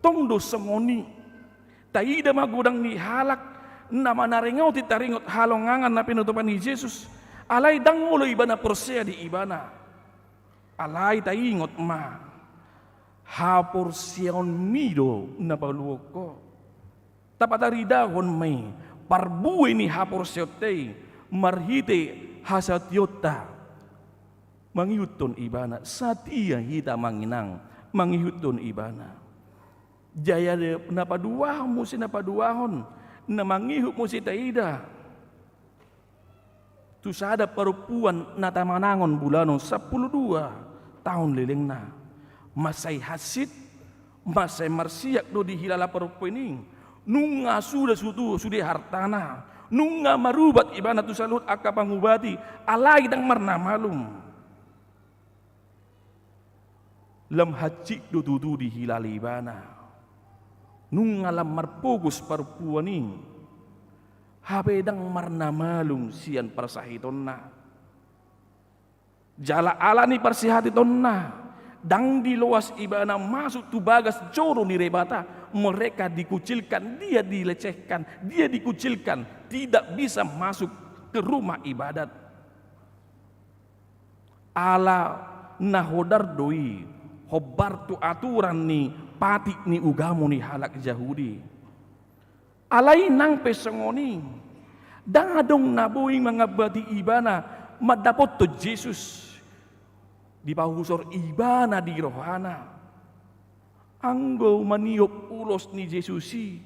tong do songon i. Taida ma godang ni halak na manaringoti taringot halongangan na pinatupa ni Jesus, alai ndang olo ibana porsea di Ibana. Alai taingot ma, haporseaonmi do na paluahon ho. Tapataridahon ma i parbue ni haporseaonta i marhite hasationta mangihuthon Ibana. Satia hita, amang inang, mangihuthon Ibana. Jala na paduahon muse, na paduahon, na mangihut muse taida tu sada parompuan na tamanangon bulanon sampulu dua taon lelengna. Mansai hansit, mansai marsiak do dihilala parompuan i. Nunga suda tutu sude hartana, nunga marubat ibana tu saluhut angka pangubati, alai ndang marnamalum. Lam hansit do tutu dihilala ibana. Nunga lam marpogos parompuan i, hape ndang marnamalum sian parsahitonna. Jala ala ni parsihatonta, ndang diloas ibana masuk tu bagas joro ni Debata. Mereka dikucilkan, dia dilecehkan, dia dikucilkan, tidak bisa masuk ke rumah ibadat. Ala na hodar do i hombar tu aturan ni patik ni ugamo ni halak Jahudi. Alai nang pe songon i, ndang adong na boi mangambati ibana mandapothon Jesus. Dipahusor ibana di rohana. Anggo maniop ulos ni Jesus i,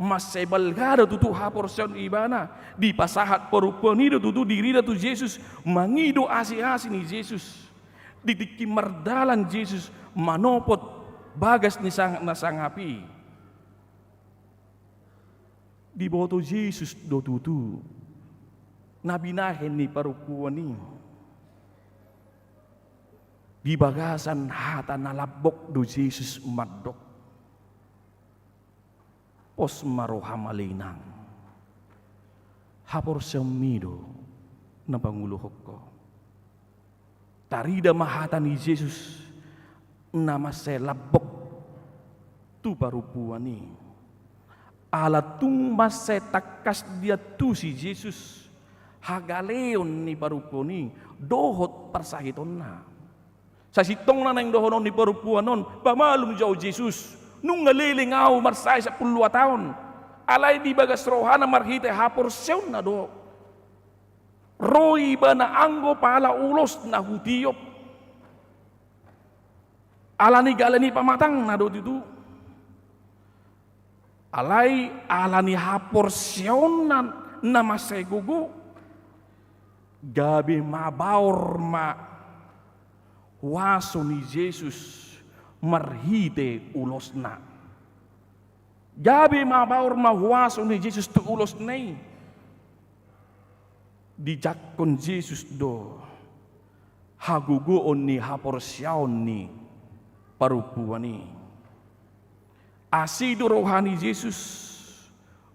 mansai balga do tutu haporseaon ibana. Dipasahat parompuan i do tutu dirina tu Jesus, mangido asiasi ni Jesus. Di tingki mardalan Jesus manopot bagas ni sang-, na sangap i. Diboto Jesus do tutu na binahen ni parompuan i. Di bagasan hata na lambok do Jesus mandok: Pos ma roham ale inang, haporseaonmi do na panguluhon ho. Tarida ma hata ni Jesus na mansai lambok tu parompuan i. Ala tung mansai tangkas diantusi Jesus hagaleon ni parompuan i dohot parsahitonna. Sasintongna naeng dohonon ni parompuan on, pamalum jo ahu Jesus, nunga leleng ahu marsahit sampulu dua taon. Alai di bagas rohana marhite haporseaonna do. Ro ibana anggo pala ulos na hutiop. Ala ni gale ni pamatangna do tutu. Alai ala ni haporseaonna na mansai gogo, gabe mabaor ma huaso ni Jesus marhite ulosna. Gabe mabaor ma huaso ni Jesus tu ulosna i. Dijangkon Jesus do hagogoon ni haporseaon ni parompuan i. Asi do roha ni Jesus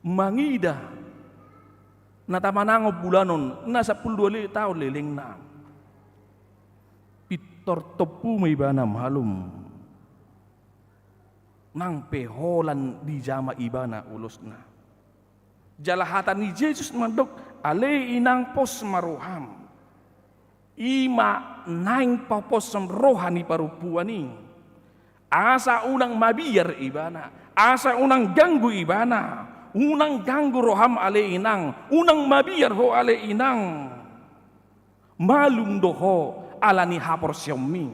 mangida na tamanangon bulanon na sampulu dua le-, taon lelengna. Pintor tompu ma ibana malum. Nang pe holan dijama ibana ulosna. Jala hata ni Jesus mandok: Ale inang, pos ma roham. I ma naeng paposhon roha ni parompuan i. Asa unang mabiar ibana, asa unang ganggu ibana. Unang ganggu roham ale inang, unang mabiar ho ale inang. Malum do ho ala ni haporseaonmi.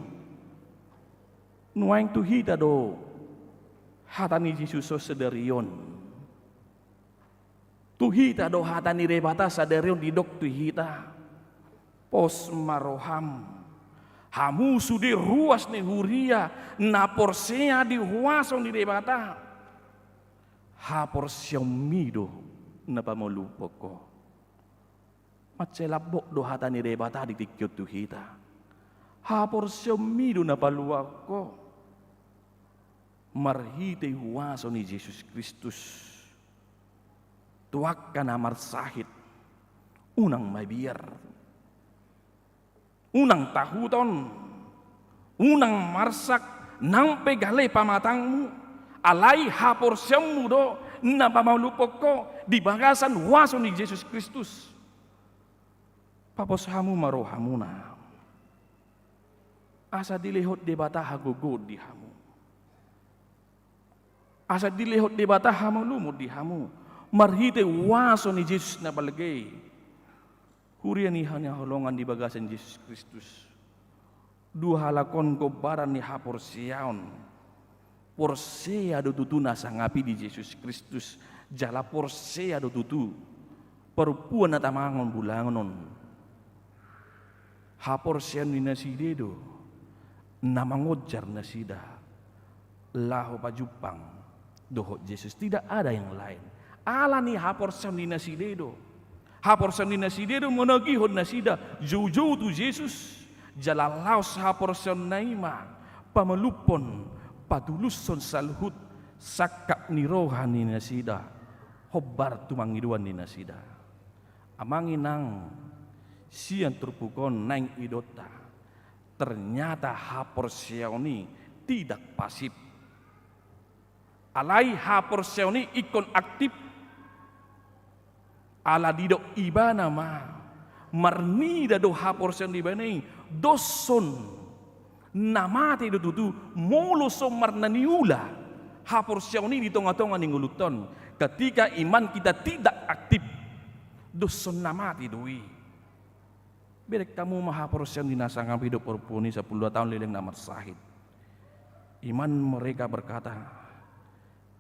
Nuaeng tu hita do hata ni Jesus on sadari on. Tu hita do hata ni Debata sadari on didok tu hita: Pos ma roham, hamu sude ruas ni huria na porsea di huaso ni Debata. Haporseaonmi do na pamalumhon ho. Mansai lambok do hata ni Debata di tingki on tu hita. Haporseaonmi do na paluahon ho. Marhite huaso ni Jesus Kristus. Tu angka na marsahit, unang mabiar, unang tahuton, unang marsak, nang pe gale pamatangmu, alai haporseaonmu do na pamalumhon ho di bagasan huaso ni Jesus Kristus. Papos hamu ma rohamuna, asa dilehon Debata hagogoon di hamu, asa dilehon Debata hamalumon di hamu, marhite huaso ni Jesus na balga i. Huria ni hinaholongan di bagasan Jesus Kristus, dua halak on gombaran ni haporseaon. Porsea do tutu na sangap i di Jesus Kristus, jala porsea do tutu parompuan na tamangon bulangon on. Haporseaon ni nasida do na mangonjar nasida laho pajumpang dohot Jesus. Tidak ada yang lain. Ala ni haporseaon ni nasida do. Haporseaon ni nasida do manogihon nasida joujou tu Jesus. Jala laos haporseaonna i ma pamalumhon, patulushon saluhut sangkap ni roha ni nasida hombar tu pangidoan ni nasida. Amang inang, sian turpuk on naeng idaonta, ternyata haporseaon i tidak pasif. Alai haporseaon i ingkon aktif. Ala didok ibana ma, marnida do haporseaon di ibana i, dos on na mate do tutu, molo so marnaniula haporseaon i di tongatonga ni ngolunta on. Ketika iman kita tidak aktif, dos on na mate do i. Bereng hamu ma haporseaon di na sangap i dohot parompuan i sampulu dua taon leleng na marsahit. Iman mereka berkata,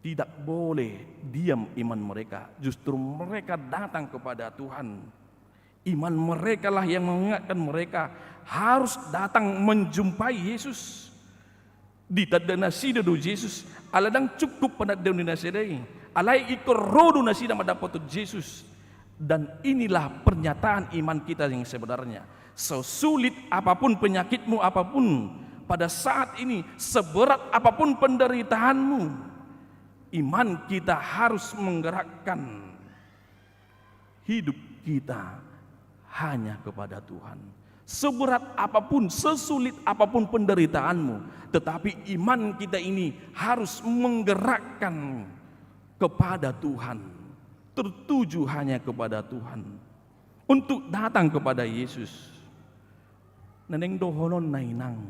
tidak boleh diam iman mereka, justru mereka datang kepada Tuhan. Iman mereka lah yang mengingatkan mereka harus datang menjumpai Yesus. Ditanda nasida do Jesus, ala ndang cukup panandaon ni nasida i, alai ingkon ro do nasida mandapothon Jesus. Dan inilah pernyataan iman kita yang sebenarnya. Sesulit apapun penyakitmu apapun pada saat ini, seberat apapun penderitaanmu, iman kita harus menggerakkan hidup kita hanya kepada Tuhan. Seberat apapun, sesulit apapun penderitaanmu, tetapi iman kita ini harus menggerakkan kepada Tuhan, tertuju hanya kepada Tuhan, untuk datang kepada Yesus. Na naeng dohononna inang,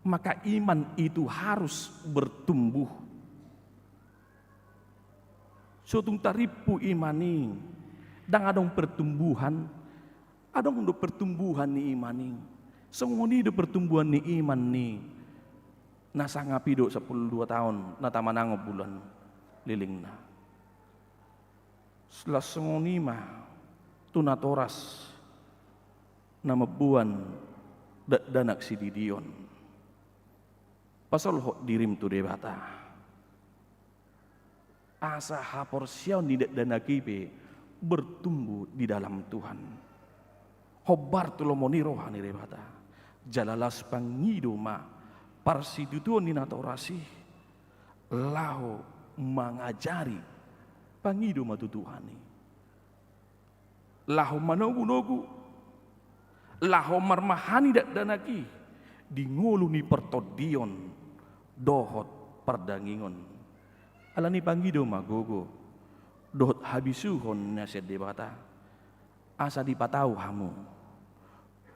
maka iman itu harus bertumbuh. So tung tarimpu iman i, ndang adong pertumbuhan, adong do pertumbuhan ni iman i. Songon i do pertumbuhan ni iman ni na sangap i dohot sampulu dua taon na tamanangon bulan lelengna. Laos songon i ma tu natoras na mamboan dakdanak sididion. Pasolhot dirim tu Debata. Asa haporseaon ni dakdanak i pe bertumbuh di dalam Tuhan. Hombar tu lomo ni roha ni Debata. Jala laos pangido ma parsitutuon ni natoras i laho mangajari, pangido ma tu Tuhan i. Laho manogunogu, laho marmahani dakdanak i di ngolu ni partondion dohot pardagingon. Alani i pangido ma gogo dohot habisuhon na sian Debata, asa dipatau hamu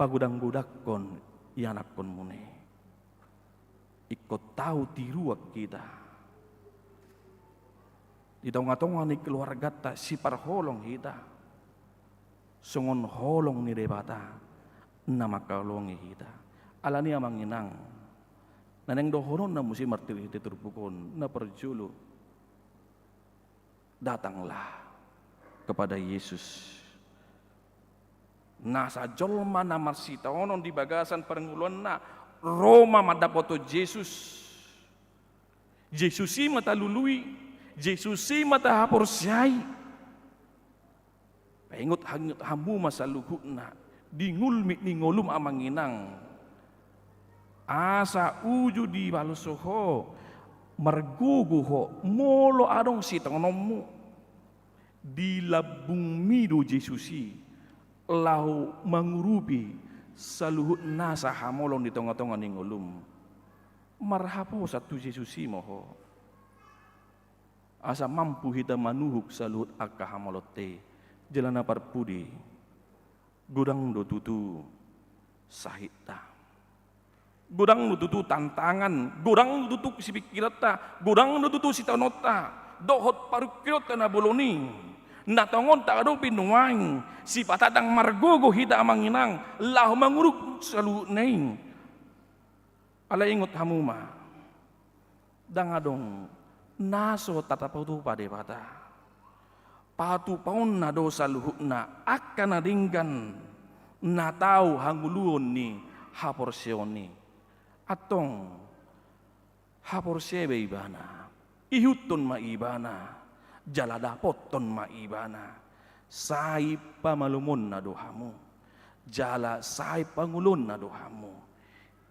pagodanggodangkon ianakkonmuna i. Ingkon tau tiruan hita. Di tongatonga ni keluarganta siparholong hita songon holong ni Debata na mangkaholongi hita. Alani i amang inang, na naeng dohononna muse marhite turpuk on, na parjolo, datanglah. kepada Yesus. Nasa jolma na marsitaonon di bagasan parngoluanna, ro ma mandapothon Jesus. Jesus i ma talului, Jesus i ma tahaporseai. Paingot hangi-, hamu ma saluhutna, di ngulmit ni ngolum amang inang. Asa uju dibalso ho, margogo ho, molo adong sitaononmu. Di lambungmi do Jesus i, laho mangurupi saluhut nasa hamolon di tonga-tonga ni ngolum. Marhaposan tu Jesus i ma ho. Asa mampu hita manuhuk saluhut angka hamolonta i, jala na parpudi. Godang do tutu sahitna. Godang do tutu tantangan, godang do tutu sipingkiranta, godang do tutu sitaononta, dohot parungkilonta na bolon i. Na tongon tahadopi nuaeng, sipata ndang margogo hita amang inang, laho mangurupi saluhutna i. Alai ingot hamu ma, ndang adong na so tarpatupa Debata. Patupaonna do saluhutna angka na denggan na tau hangoluon ni haporseaon i. Antong haporsea be ibana, ihuthon ma ibana, jala dapothon ma ibana. Sai pamalumonna do hamu, jala sai pangoluonna do hamu.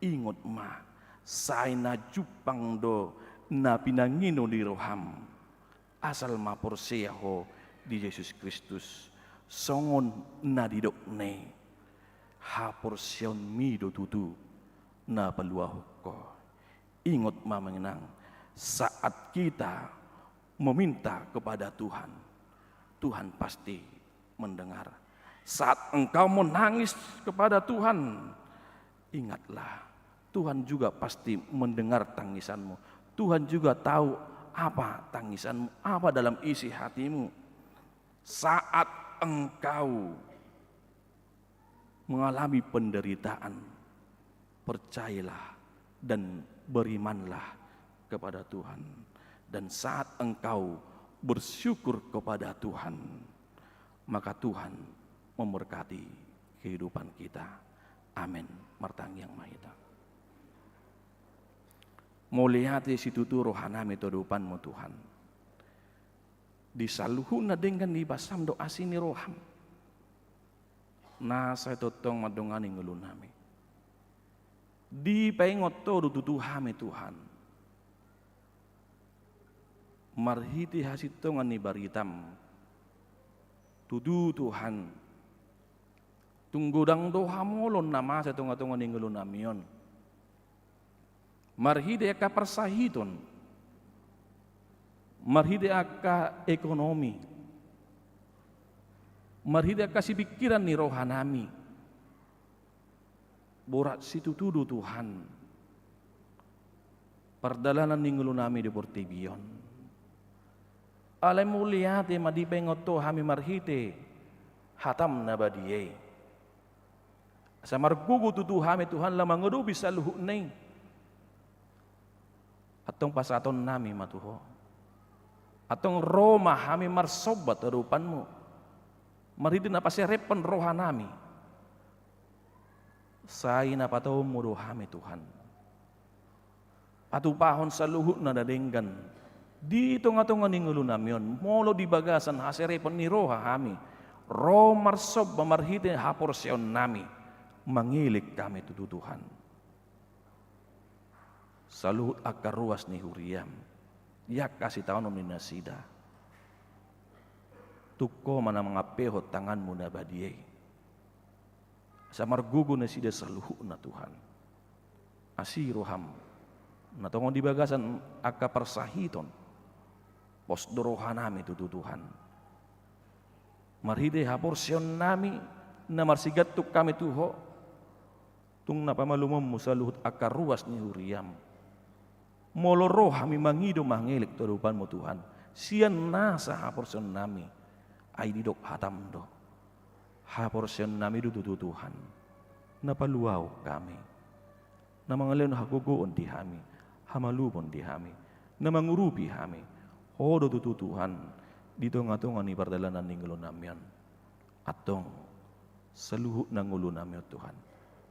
Ingot ma, sai na jumpang do na pinangino di roham. Asal ma porsea ho di Jesus Kristus, songon na didokna i, haporseaonmi do tutu na paluahon ho. Ingot ma amang inang, saat kita meminta kepada Tuhan, Tuhan pasti mendengar. Saat engkau menangis kepada Tuhan, ingatlah, Tuhan juga pasti mendengar tangisanmu. Tuhan juga tahu apa tangisanmu, apa dalam isi hatimu. Saat engkau mengalami penderitaan, percayalah dan berimanlah kepada Tuhan. Dan saat engkau bersyukur kepada Tuhan, maka Tuhan memberkati kehidupan kita. Amin. Martangiang ma hita. Mauliate situtu rohanami tu adopanmu Tuhan. Di saluhutna denggan ni basam dohot asi ni roham. Nasa i tongtong mandongani ngolunami. Dipaingot ho do tutu hami Tuhan. Marhite hasintongan ni baritam. Tutu Tuhan. Tung godang do hamolon na masa i tonga-tonga ni ngolunami on. Marhite angka parsahiton. Marhite angka ekonomi. Marhite angka sipingkiran ni rohanami. Borat situtu do Tuhan. Pardalanan ni ngolunami di portibi on. Alai mauliate ma dipaingot ho hami marhite hatam na badia i. Asa margogo tutu hami Tuhan laho mangadopi saluhutna i. Antong pasahatonnami ma tu ho. Antong ro ma hami marsomba tu adopanmu. Marhite na paserephon rohanami. Sai na pataonmu do hami Tuhan. Patupahon saluhutna na denggan di tonga-tonga ni ngolunami on, molo di bagasan haserephon ni roha hami, ro marsomba marhite haporseaonnami, mangelek hami tutu Tuhan. Saluhut angka ruas ni huriam, di angka sitaonon ni nasida. Tung ho ma na mangampehon tanganmu na badia i. Asa margogo nasida saluhutna Tuhan. Asi roham. Na tongon di bagasan angka parsahiton. Pos do rohanami tutu Tuhan. Marhite haporseaonnami na marsigantung hami tu ho. Tung na pamalumonmu saluhut angka ruas ni huriam. Molo ro hami mangido mangelek tu adopanmu Tuhan. Sian nasa haporseaonnami. Ai didok hatam do. Haporseaonnami do tutu Tuhan. Na paluahon hami. Na mangalehon hagogoon di hami. Hamalumon di hami. Na mangurupi hami. Ho do tutu Tuhan. di tonga-tonga ni pardalanan ni ngolunami on. Antong saluhutna ngolunami on, Tuhan,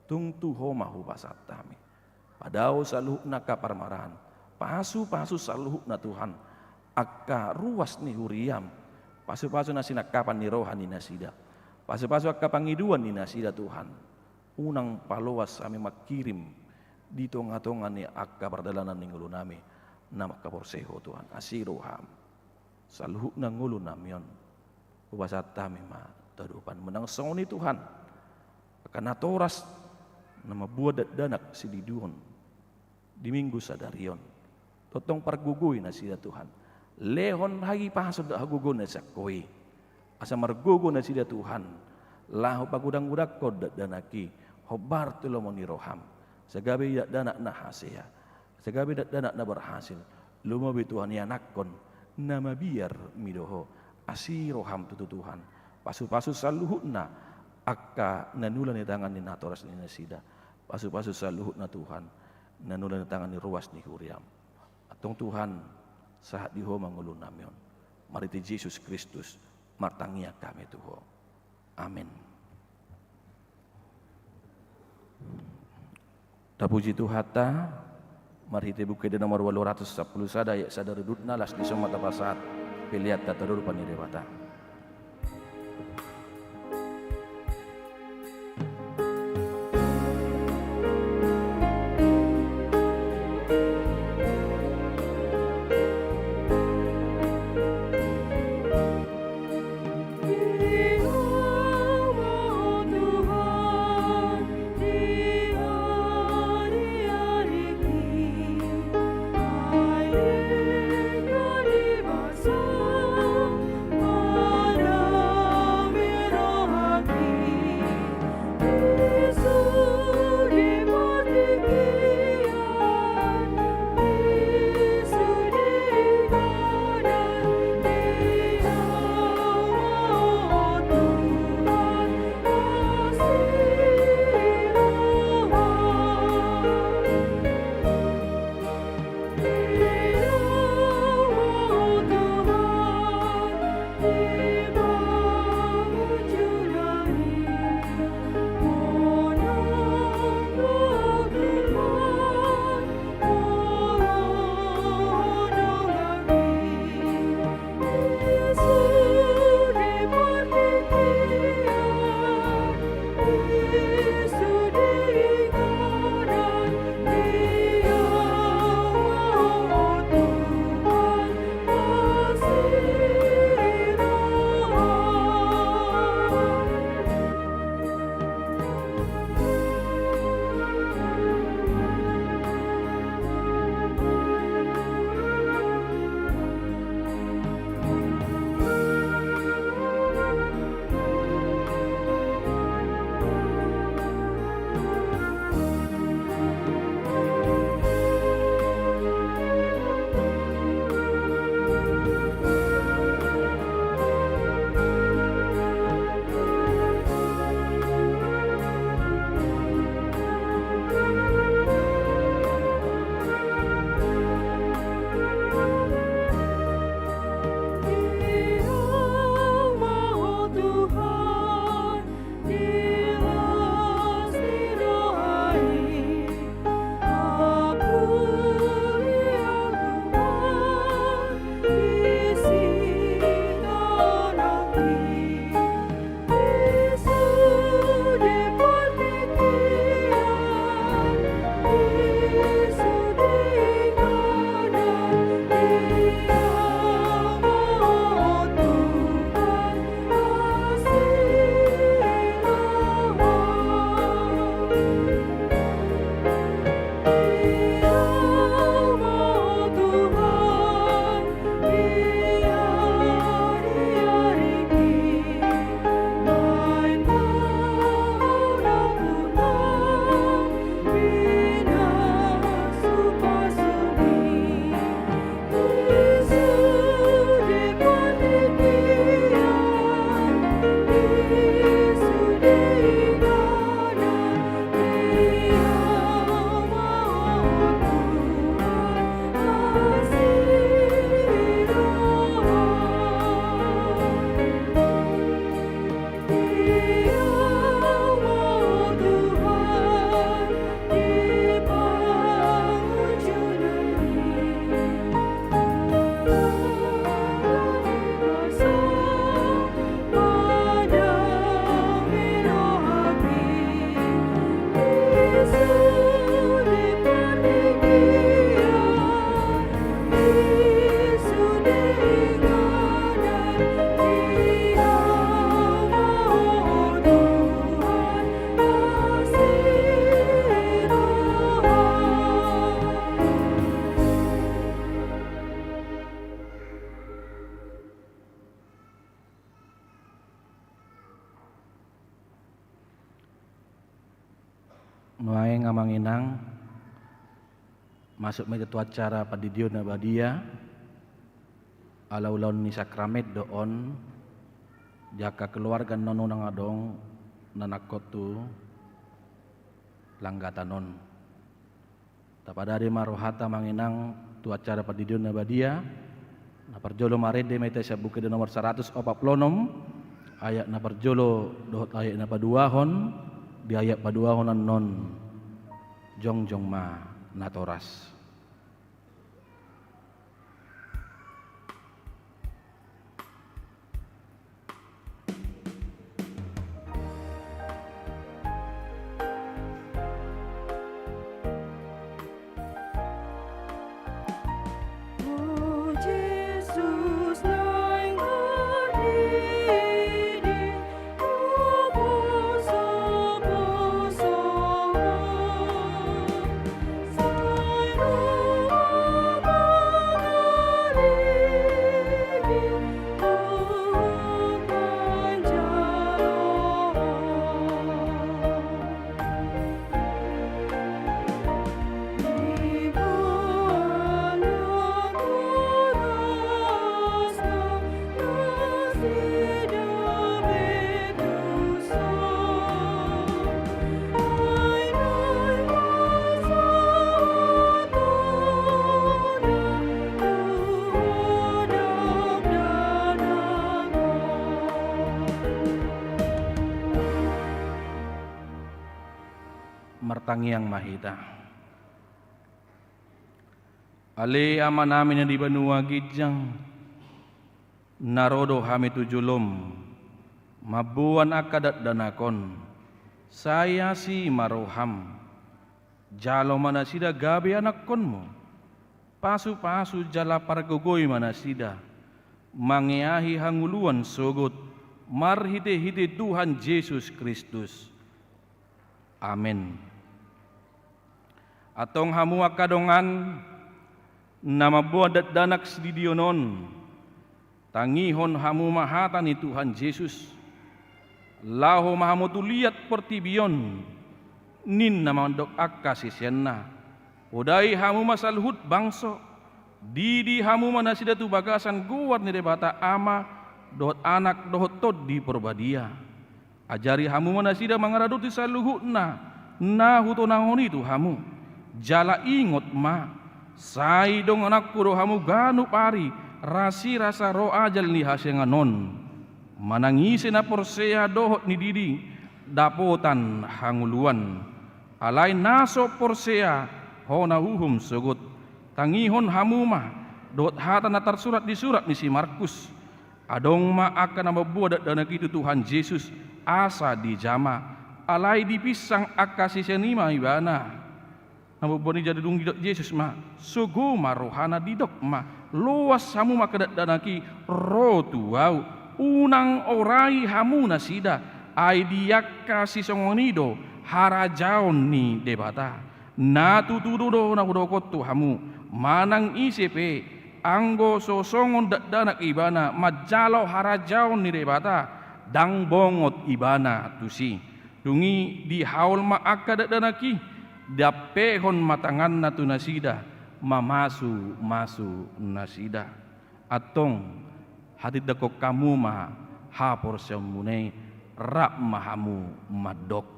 tung tu Ho ma hupasahat hami. Padao saluhutna angka parmaraan, pasu-pasu saluhutna, Tuhan, angka ruas ni huriaM, pasu-pasu na sinangkapan ni roha ni nasida, pasu-pasu angka pangidoan ni nasida, Tuhan. Unang paloas hami mangkirim di tonga-tonga ni angka pardalanan ni ngolunami na mangkaporseai Ho, Tuhan. Asi rohaM. Saluhutna ngolunami on hupasahat hami ma tu adopanMu. Nang songon i, Tuhan, angka natoras na mambuat dakdanak sididuon di Minggu sadari on, tongtong pargogoi nasida, Tuhan. Lehon hahipason dohot hagogoon na sian Ho i, asa margogo nasida, Tuhan, laho pagodang-godanghon dakdanak i hombar tu lomo ni rohaM. Sai gabe i dakdanak na hasea, sai gabe dakdanak na berhasil, lumobi, Tuhan, ianakhon na mabiar mido Ho. Asi rohaM tutu, Tuhan. Pasu-pasu saluhutna angka na nula ni tangan ni natoras ni nasida. Pasu-pasu saluhutna, Tuhan, na nula ni tangan ni ruas ni huriaM. Antong, Tuhan, sahat di Ho ma ngolunami on. Marhite Jesus Kristus martangiang hami tu Ho. Amen. Tapuji Tuhanta, marhite Buku Ende nomor ualu ratus sampulu sada, ayat sada ro dudutna, laos dison ma tapasahat pelean ta tu adopan ni Debata. Nuaeng amang inang, masuk ma hita tu acara pandidion na badia, ala ulaon ni sakramen do on, di angka keluarga annon unang adong na nangkok tu langgatan on. Tapadadi ma rohanta amang inang tu acara pandidion na badia. Na parjolo marende ma hita sian Buku Ende nomor saratus opat pulu onom, ayat na parjolo dohot ayat na paduahon. Di ayat paduahon annon, jongjong ma natoras. Martangiang ma hita. Ale Amanami na di banua ginjang, na ro do hami tu jolom, mamboan angka dakdanak on, sai asi ma roham. Jalo ma nasida gabe anakkonmu. Pasupasu jala pargogoi ma nasida, mangeahi hangoluan sogot, marhitehite Tuhan Jesus Kristus. Amen. Antong hamu angka dongan, na mamboan dakdanak sididion on, tangihon hamu ma hata ni Tuhan Jesus. Laho ma hamu tu liat portibi on, ninna mandok angka siseanna. Podai hamu ma saluhut bangso, didi hamu ma nasida tu bagasan goar ni Debata Ama, dohot Anak, dohot Tondi Porbadia. Ajari hamu ma nasida mangaradoti saluhutna na hutonahon i tu hamu. Jala ingot ma, sai dongananku do hamu ganup ari rasirasa ro ajal ni hasiangan on. Manang ise na porsea dohot nididi, dapotan hangoluan. Alai na so porsea, hona uhum sogot. Tangihon hamu ma dohot hata na tarsurat di surat ni si Markus. Adong ma angka na mamboan dakdanak i tu Tuhan Jesus, asa dijama. Alai dipinsang angka sisean i ma ibana. Na mamboan i, jadi dung didok Jesus ma, sogo ma rohana, didok ma, loas hamu ma angka dakdanak i ro tu ahu. Unang orai hamu nasida, ai di angka sisongon i do harajaon ni Debata. Na tutu do na hudok on tu hamu, manang ise pe, anggo so songon dakdanak ibana manjalo harajaon ni Debata, ndang bongot ibana tusi. Dung i dihaol ma angka dakdanak i, diampehon ma tanganna tu nasida, mamasumasu nasida. Antong, hatindangkon hamu ma haporseaonmuna i, rap ma hamu mandok.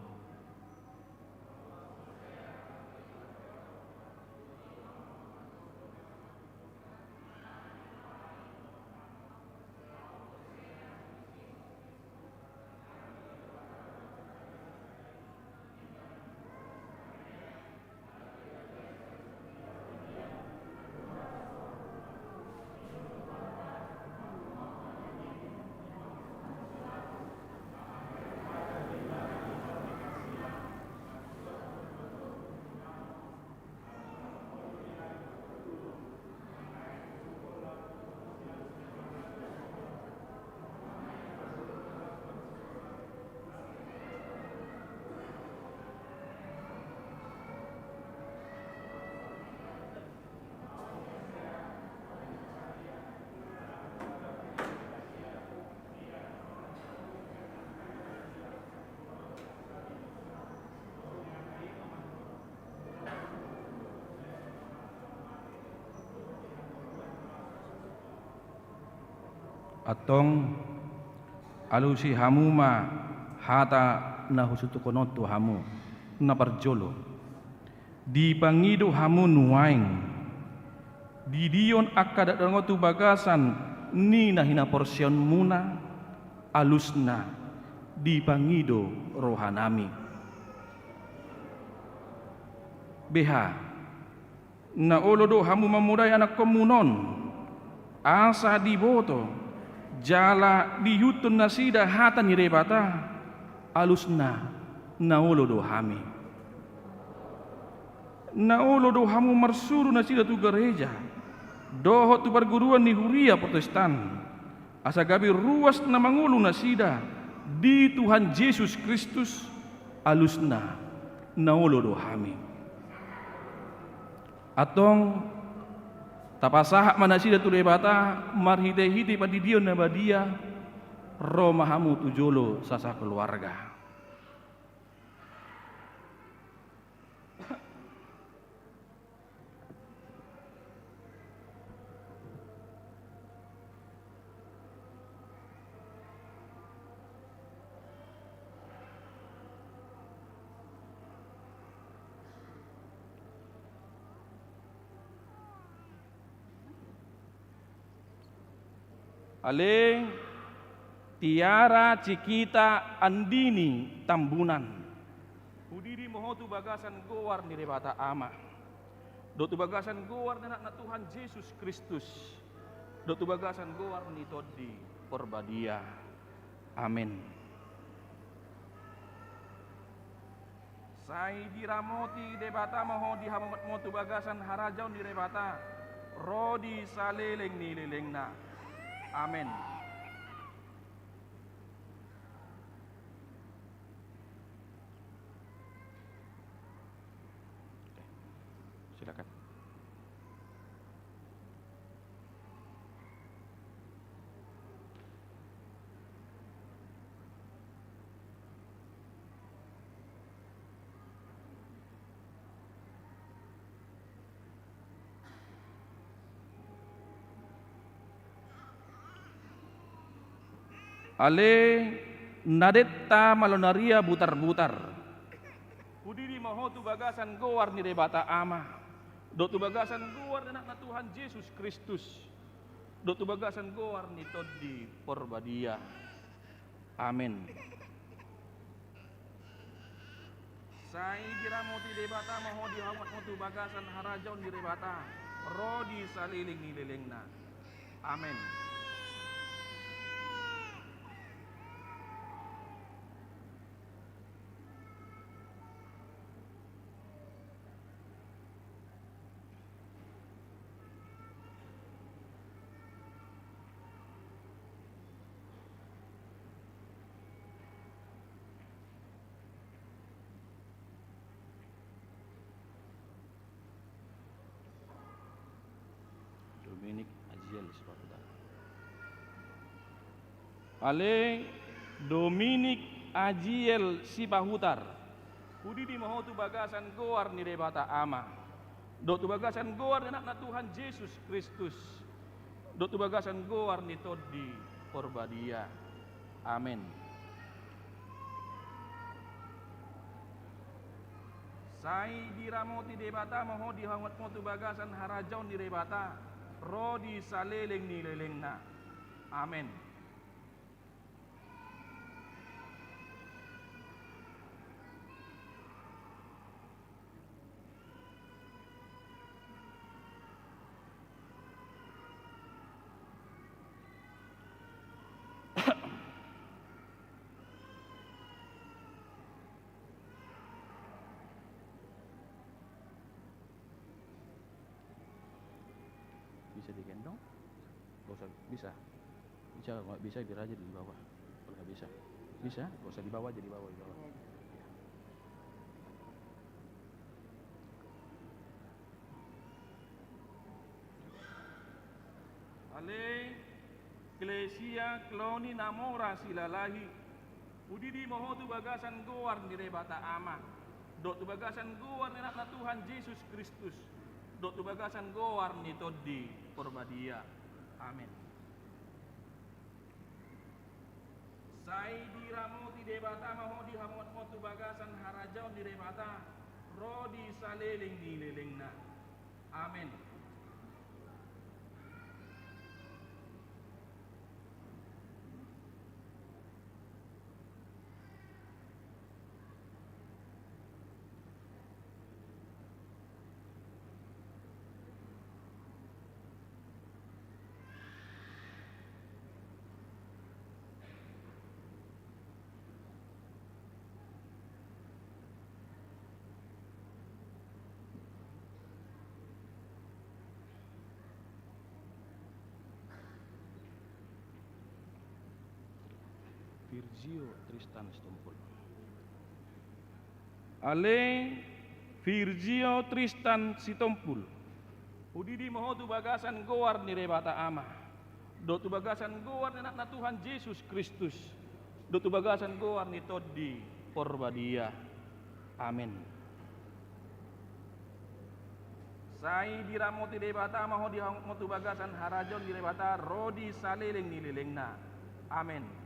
Antong, alusi hamu ma hata na husutuhon on tu hamu. Na parjolo, dipangido hamu nuaeng didion angka dakdanak on tu bagasan ni na hinaporseaonmuna, alusna dipangido rohanami. Beha, na olo do hamu mamodai anakkonmuna on, asa diboto jala diihuthon nasida hata ni Debata, alusna na olo do hami. Na olo do hamu marsuru nasida tu gareja dohot tu parguruan ni huria Protestan, asa gabe ruas na mangolu nasida di Tuhan Jesus Kristus, alusna na olo do hami. Antong, tapasahat ma nasida tu Debata marhitehite pandidion na badia. Ro ma hamu tu jolo sasakeluarga. Ale Tiara Cikita Andini Tambunan, hudidi ma ho tu bagasan goar ni Debata Ama, dohot tu bagasan goar ni Anakna Tuhan Jesus Kristus, dohot tu bagasan goar ni Tondi Porbadia. Amen. Sai diramoti Debata ma ho di hamu tu bagasan harajaon ni Debata, ro di saleleng ni lelengna. Amen. Silakan. Ale na denta malo na ria butarbutar, hudidi ma ho tu bagasan goar ni Debata Ama, dohot tu bagasan goar ni Anakna Tuhan Jesus Kristus, dohot tu bagasan goar ni Tondi Porbadia. Amen. Sai diramoti Debata ma ho di hamu tu bagasan harajaon ni Debata, ro di saleleng ni lelengna. Amen. Dominik Aziel Sipahutar. Ale Dominik Aziel Sipahutar, hudidi ma ho tu bagasan goar ni Debata Ama, dohot tu bagasan goar ni Anakna Tuhan Jesus Kristus, dohot tu bagasan goar ni Tondi Porbadia. Amen. Sai diramoti Debata ma ho di hamu tu bagasan harajaon ni Debata, ro di saleleng ni lelengna. Amen. Bisa digendong? Nggak usah, bisa. Bisa, kalau nggak bisa, biar aja di bawah. Kalau nggak bisa. Bisa, nggak usah di bawah aja, di bawah, di bawah. Ale Klesia Kloni na mora silalahi, hudidi ma ho tu bagasan goar ni Debata Ama, dohot tu bagasan goar ni Anakna Tuhan Jesus Kristus, dohot tu bagasan goar ni Tondi Porbadia. Amen. Sai diramoti Debata ma ho di hamu tu bagasan harajaon ni Debata, ro di saleleng ni lelengna. Amen. Virgio Tristan Sitompul. Ale Virgio Tristan Sitompul, hudidi ma ho tu bagasan goar ni Debata Ama, dohot tu bagasan goar ni Anakna Tuhan Jesus Kristus, dohot tu bagasan goar ni Tondi Porbadia. Amen. Sai diramoti Debata ma ho di hamu tu bagasan harajaon ni Debata, ro di saleleng ni lelengna. Amen.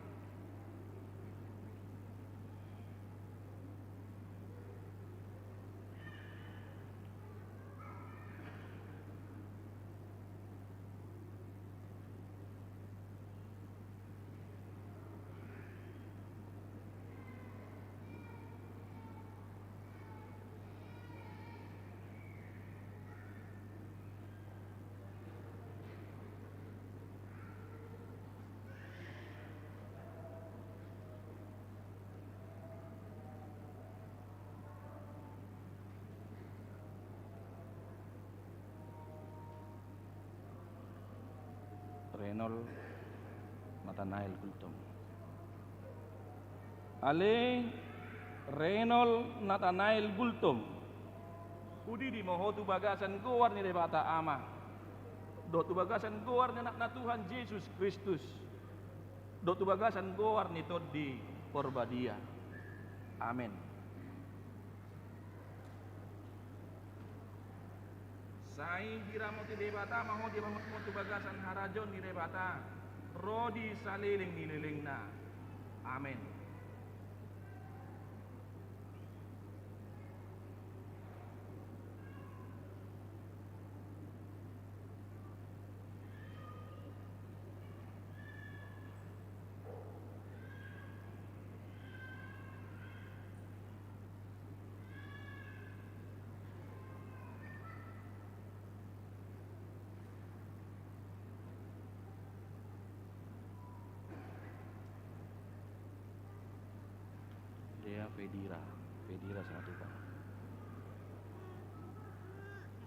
Renol Natanael Gultom. Ale Renol Natanael Gultom, hudidi ma ho tu bagasan goar ni Debata Ama, dohot tu bagasan goar ni Anakna Tuhan Jesus Kristus, dohot tu bagasan goar ni Tondi Porbadia. Amen. Sai diramoti Debata ma ho di hamu tu bagasan harajaon ni Debata, ro di saleleng ni lelengna. Amen. Dea Fedira, Fedira Simatupang.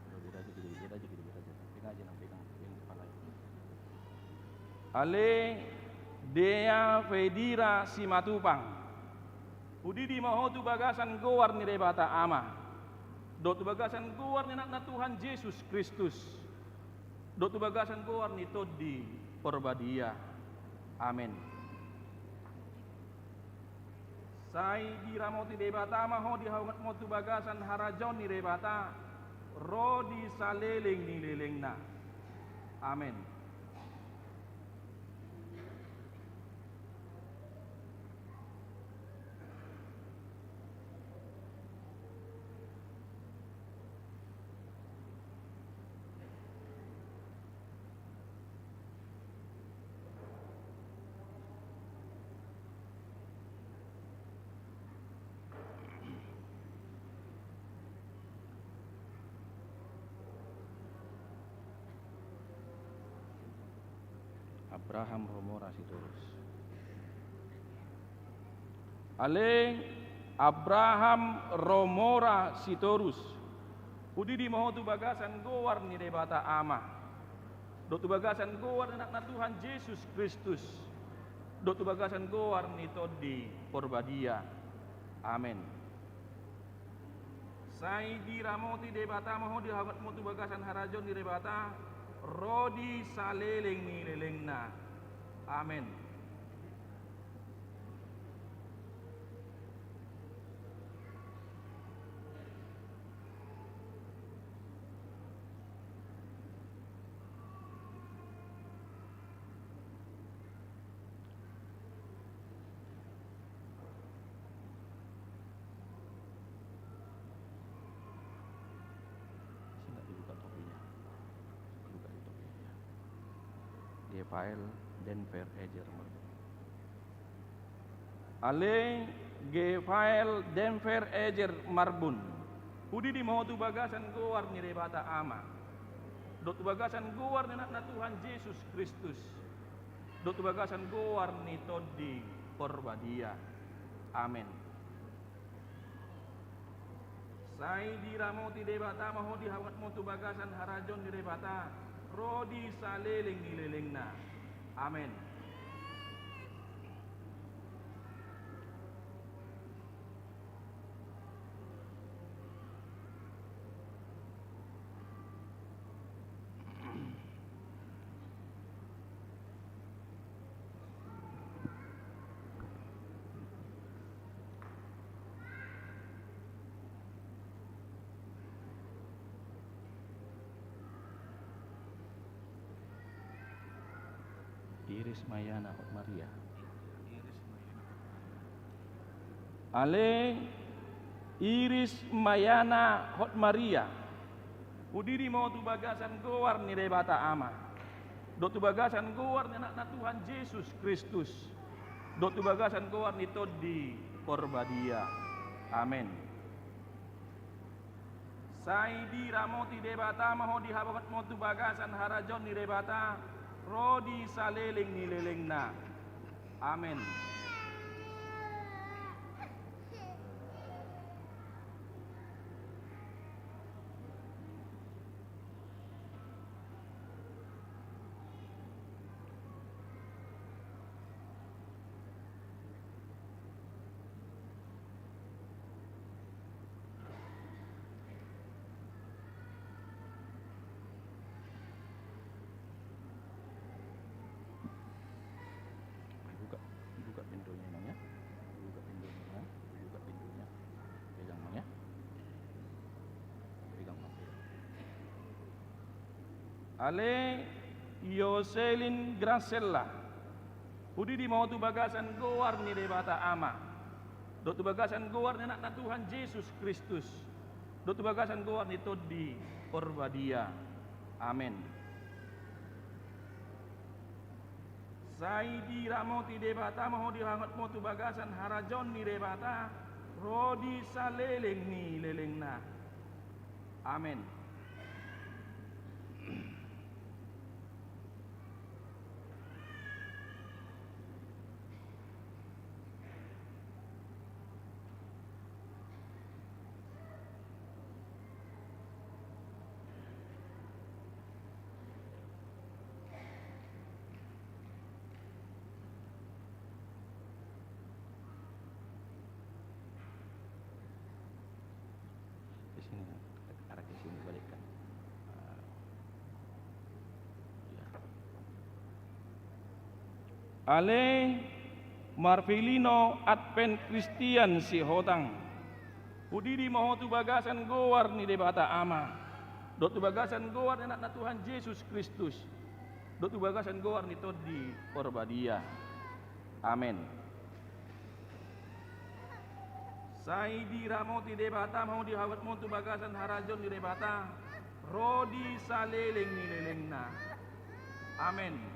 Udah, beda aja, beda, beda aja, beda, beda aja. Pegang aja, nang pegang, pegang di kepala. Ale Dea Fedira Simatupang, hudidi ma ho tu bagasan goar ni Debata Ama, dohot tu bagasan goar ni Anakna Tuhan Jesus Kristus, dohot tu bagasan goar ni Tondi Porbadia. Amen. Sai diramoti Debata ma ho di hamu tu bagasan harajaon ni Debata, ro di saleleng ni lelengna. Amen. Abraham Romora Sitorus. Ale Abraham Romora Sitorus, hudidi ma ho tu bagasan goar ni Debata Ama, dohot tu bagasan goar ni Anakna Tuhan Jesus Kristus, dohot tu bagasan goar ni Tondi Porbadia. Amen. Sai diramoti Debata ma ho di hamu tu bagasan harajaon ni Debata, ro di saleleng ni lelengna. Amen. Gafael Denver Ejer Marbun. Ale Gafael Denver Ejer Marbun, hudidi ma ho tu bagasan goar ni Debata Ama, dohot tu bagasan goar ni Anakna Tuhan Jesus Kristus, dohot tu bagasan goar ni Tondi Porbadia. Amen. Sai diramoti Debata ma ho di habangatmu tu bagasan harajaon ni Debata, ro di saleleng ni lelengna. Amen. Iris Mayana Hot Maria. Ale Iris Mayana Hot Maria, hudidi ma ho tu bagasan goar ni Debata Ama, dohot tu bagasan goar ni Anakna Tuhan Jesus Kristus, dohot tu bagasan goar ni Tondi Porbadia. Amen. Sai diramoti Debata ma ho di habangatmu tu bagasan harajaon ni Debata, ro di saleleng ni lelengna. Amen. Dibuka, dibuka pintunya, Nang, ya. Dibuka pintunya, Nang. Dibuka pintunya. Pegang, Nang, ya. Pegang, Nang, pegang. Ale Yoselin Grancella, hudidi ma ho tu bagasan goar ni Debata Ama, dohot tu bagasan goar ni Anakna Tuhan Jesus Kristus, dohot tu bagasan goar ni Tondi Porbadia. Amen. Sai diramoti Debata ma ho di habangatmu tu bagasan harajaon ni Debata, ro di saleleng ni lelengna. Amen. Di sini, arah ke sini balikkan. Ah. Iya. Ale Marvelino Advent Christian Sihotang, hudidi ma ho tu bagasan goar ni Debata Ama, dohot tu bagasan goar ni Anakna Tuhan Jesus Kristus, dohot tu bagasan goar ni Tondi Porbadia. Amen. Sai diramoti Debata ma ho di habangatmu tu bagasan harajaon ni Debata, ro di saleleng ni lelengna. Amen.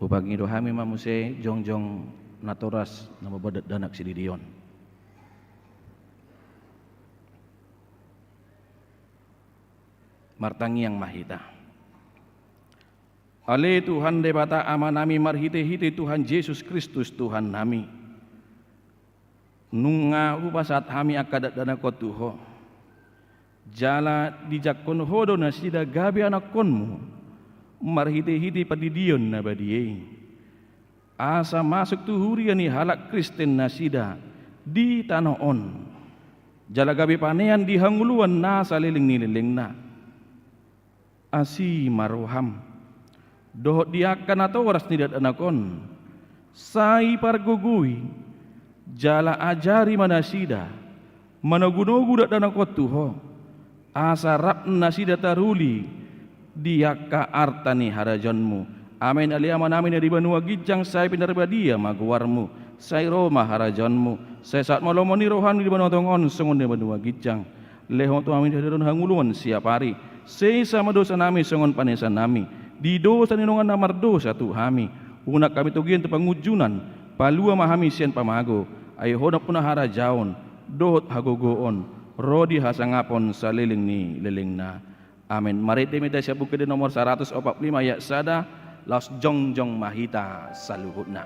Hupangido hami ma muse jongjong natoras na mamboan dakdanak sididi on. Martangiang ma hita. Ale Tuhan Debata Amanami, marhitehite Tuhan Jesus Kristus Tuhannami, nunga hupasahat hami angka dakdanak on tu Ho. Jala dijangkon Ho do nasida gabe anakkonmu marhitehite pandidion na badia i, asa masuk tu huria ni halak Kristen nasida di tano on, jala gabe panean di hangoluan na saleleng ni lelengna. Asi ma roham dohot di angka natoras ni dakdanak on, sai pargogoi Jala ajari ma nasida manogunogu dakdanak on tu Ho, asa rap nasida taruli di angka arta ni harajaonMu. Amen. Ale Amanami na di banua ginjang, sai pinarbadia ma goarMu, sai ro ma harajaonMu, sai saut ma lomo ni rohaM di banua tonga on songon na di banua ginjang. Lehon ma tu hami sadari on hangoluan siapari. Sesa ma dosanami songon panesanami di dosa ni dongan na mardosa tu hami. Unang hami togihon tu pangunjunan. Palua ma hami sian pamago. Ai Ho do nampuna harajaon dohot hagogoon ro di hasangapon saleleng ni lelengna. Amen. Marende ma hita sian Buku Ende nomor saratus opat pulu lima ayat sada, laos jongjong ma hita saluhutna.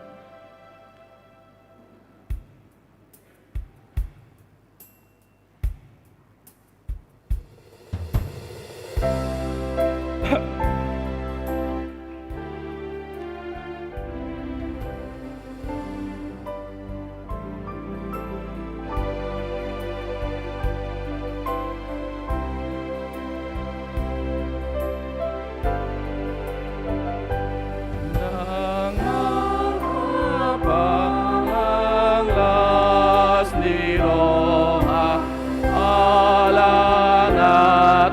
Ndang na panglas ni roha alana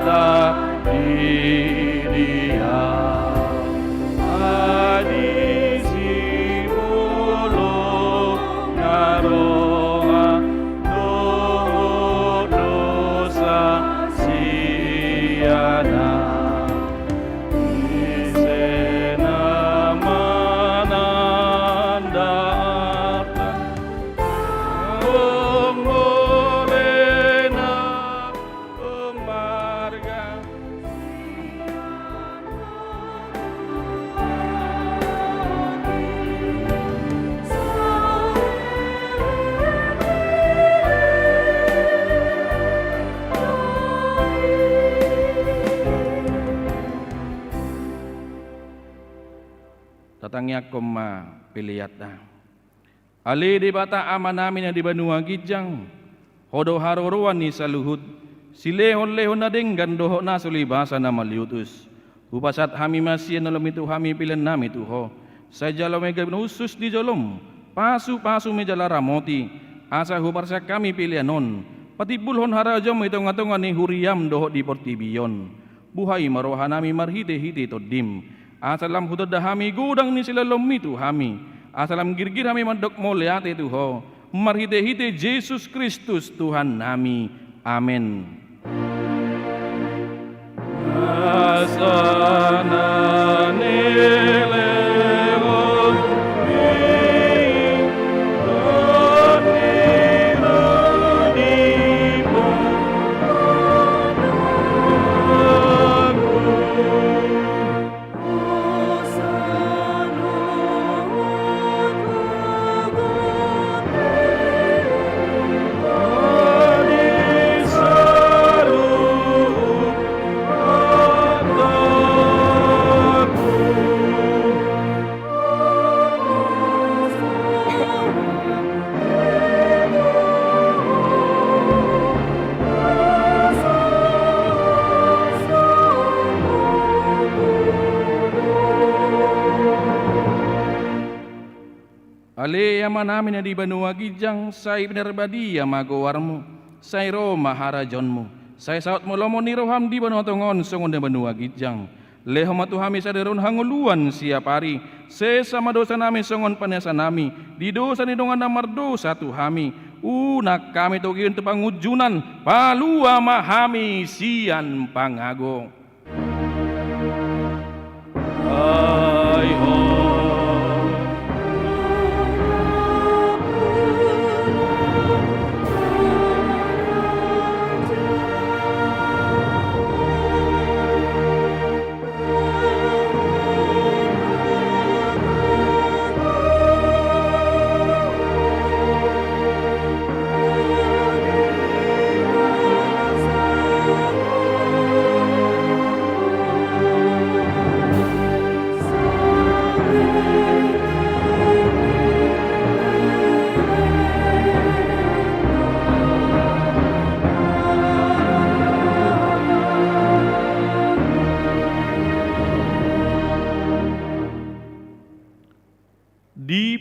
tadidia, adi sipulung na roha dohot dosa siana. Ise na mananda arta, umurna marga. Tatangiangkon ma peleanta. Ale Debata Amanami na di banua ginjang, Ho do haroroan ni saluhut, silehonlehon na denggan dohot na so libasa na maliutus. Hupasahat hami ma sian na lobi tu hami peleannami tu Ho, sai jalo ma i gabe na hushus di jolom, pasupasu ma i jala ramoti, asa huparsian hami pelean on patimbulhon harajaonMu i tongatonga ni huriaM dohot di portibi on. Buhai ma rohanami marhitehite TondiM, asa lam hutanda hami godang ni silehonlehonMi tu hami, asa lam girgir hami mandok mauliate tu Ho, marhitehite Jesus Kristus Tuhannami. Amen. Asa na nilehon Ale Amanami na di banua ginjang, sai pinarbadia ma goarMu, sai ro ma harajaonMu, sai saut ma lomo ni rohaM di banua tonga on songon na di banua ginjang. Lehon ma tu hami sadari on hangoluan siapari, sesa ma dosanami songon panesanami di dosa ni dongan na mardosa tu hami, unang hami togihon tu pangunjunan, palua ma hami sian pangago. Ai Ho.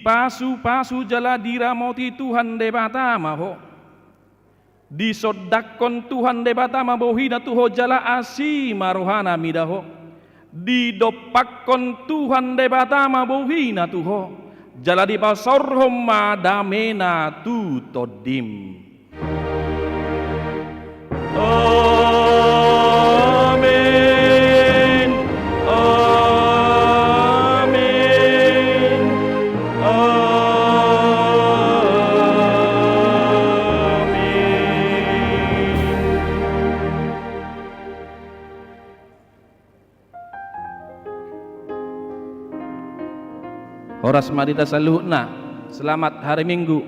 Dipasupasu jala diramoti Tuhan Debata ma ho. Disondangkon Tuhan Debata ma bohina tu ho jala asi ma rohana mida ho. Didompakkon Tuhan Debata ma bohina tu ho, jala dipasaorhon ma damena tu tondim. Amen. Amen. Amen. Horas ma di hita saluhutna. Selamat hari Minggu.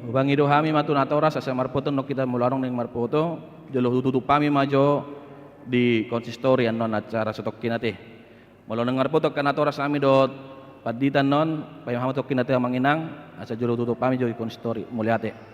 Hubangi do hami ma tu natoras asa marpoto nang hita molo adong naeng marpoto, jolo hututup hami ma jo di konsistori annon acara satongkin ate. Molo naeng marpoto angka natoras hami dohot pandita annon, paima hami tongkin ate amang inang, asa jolo hututup hami jo di konsistori. Mauliate.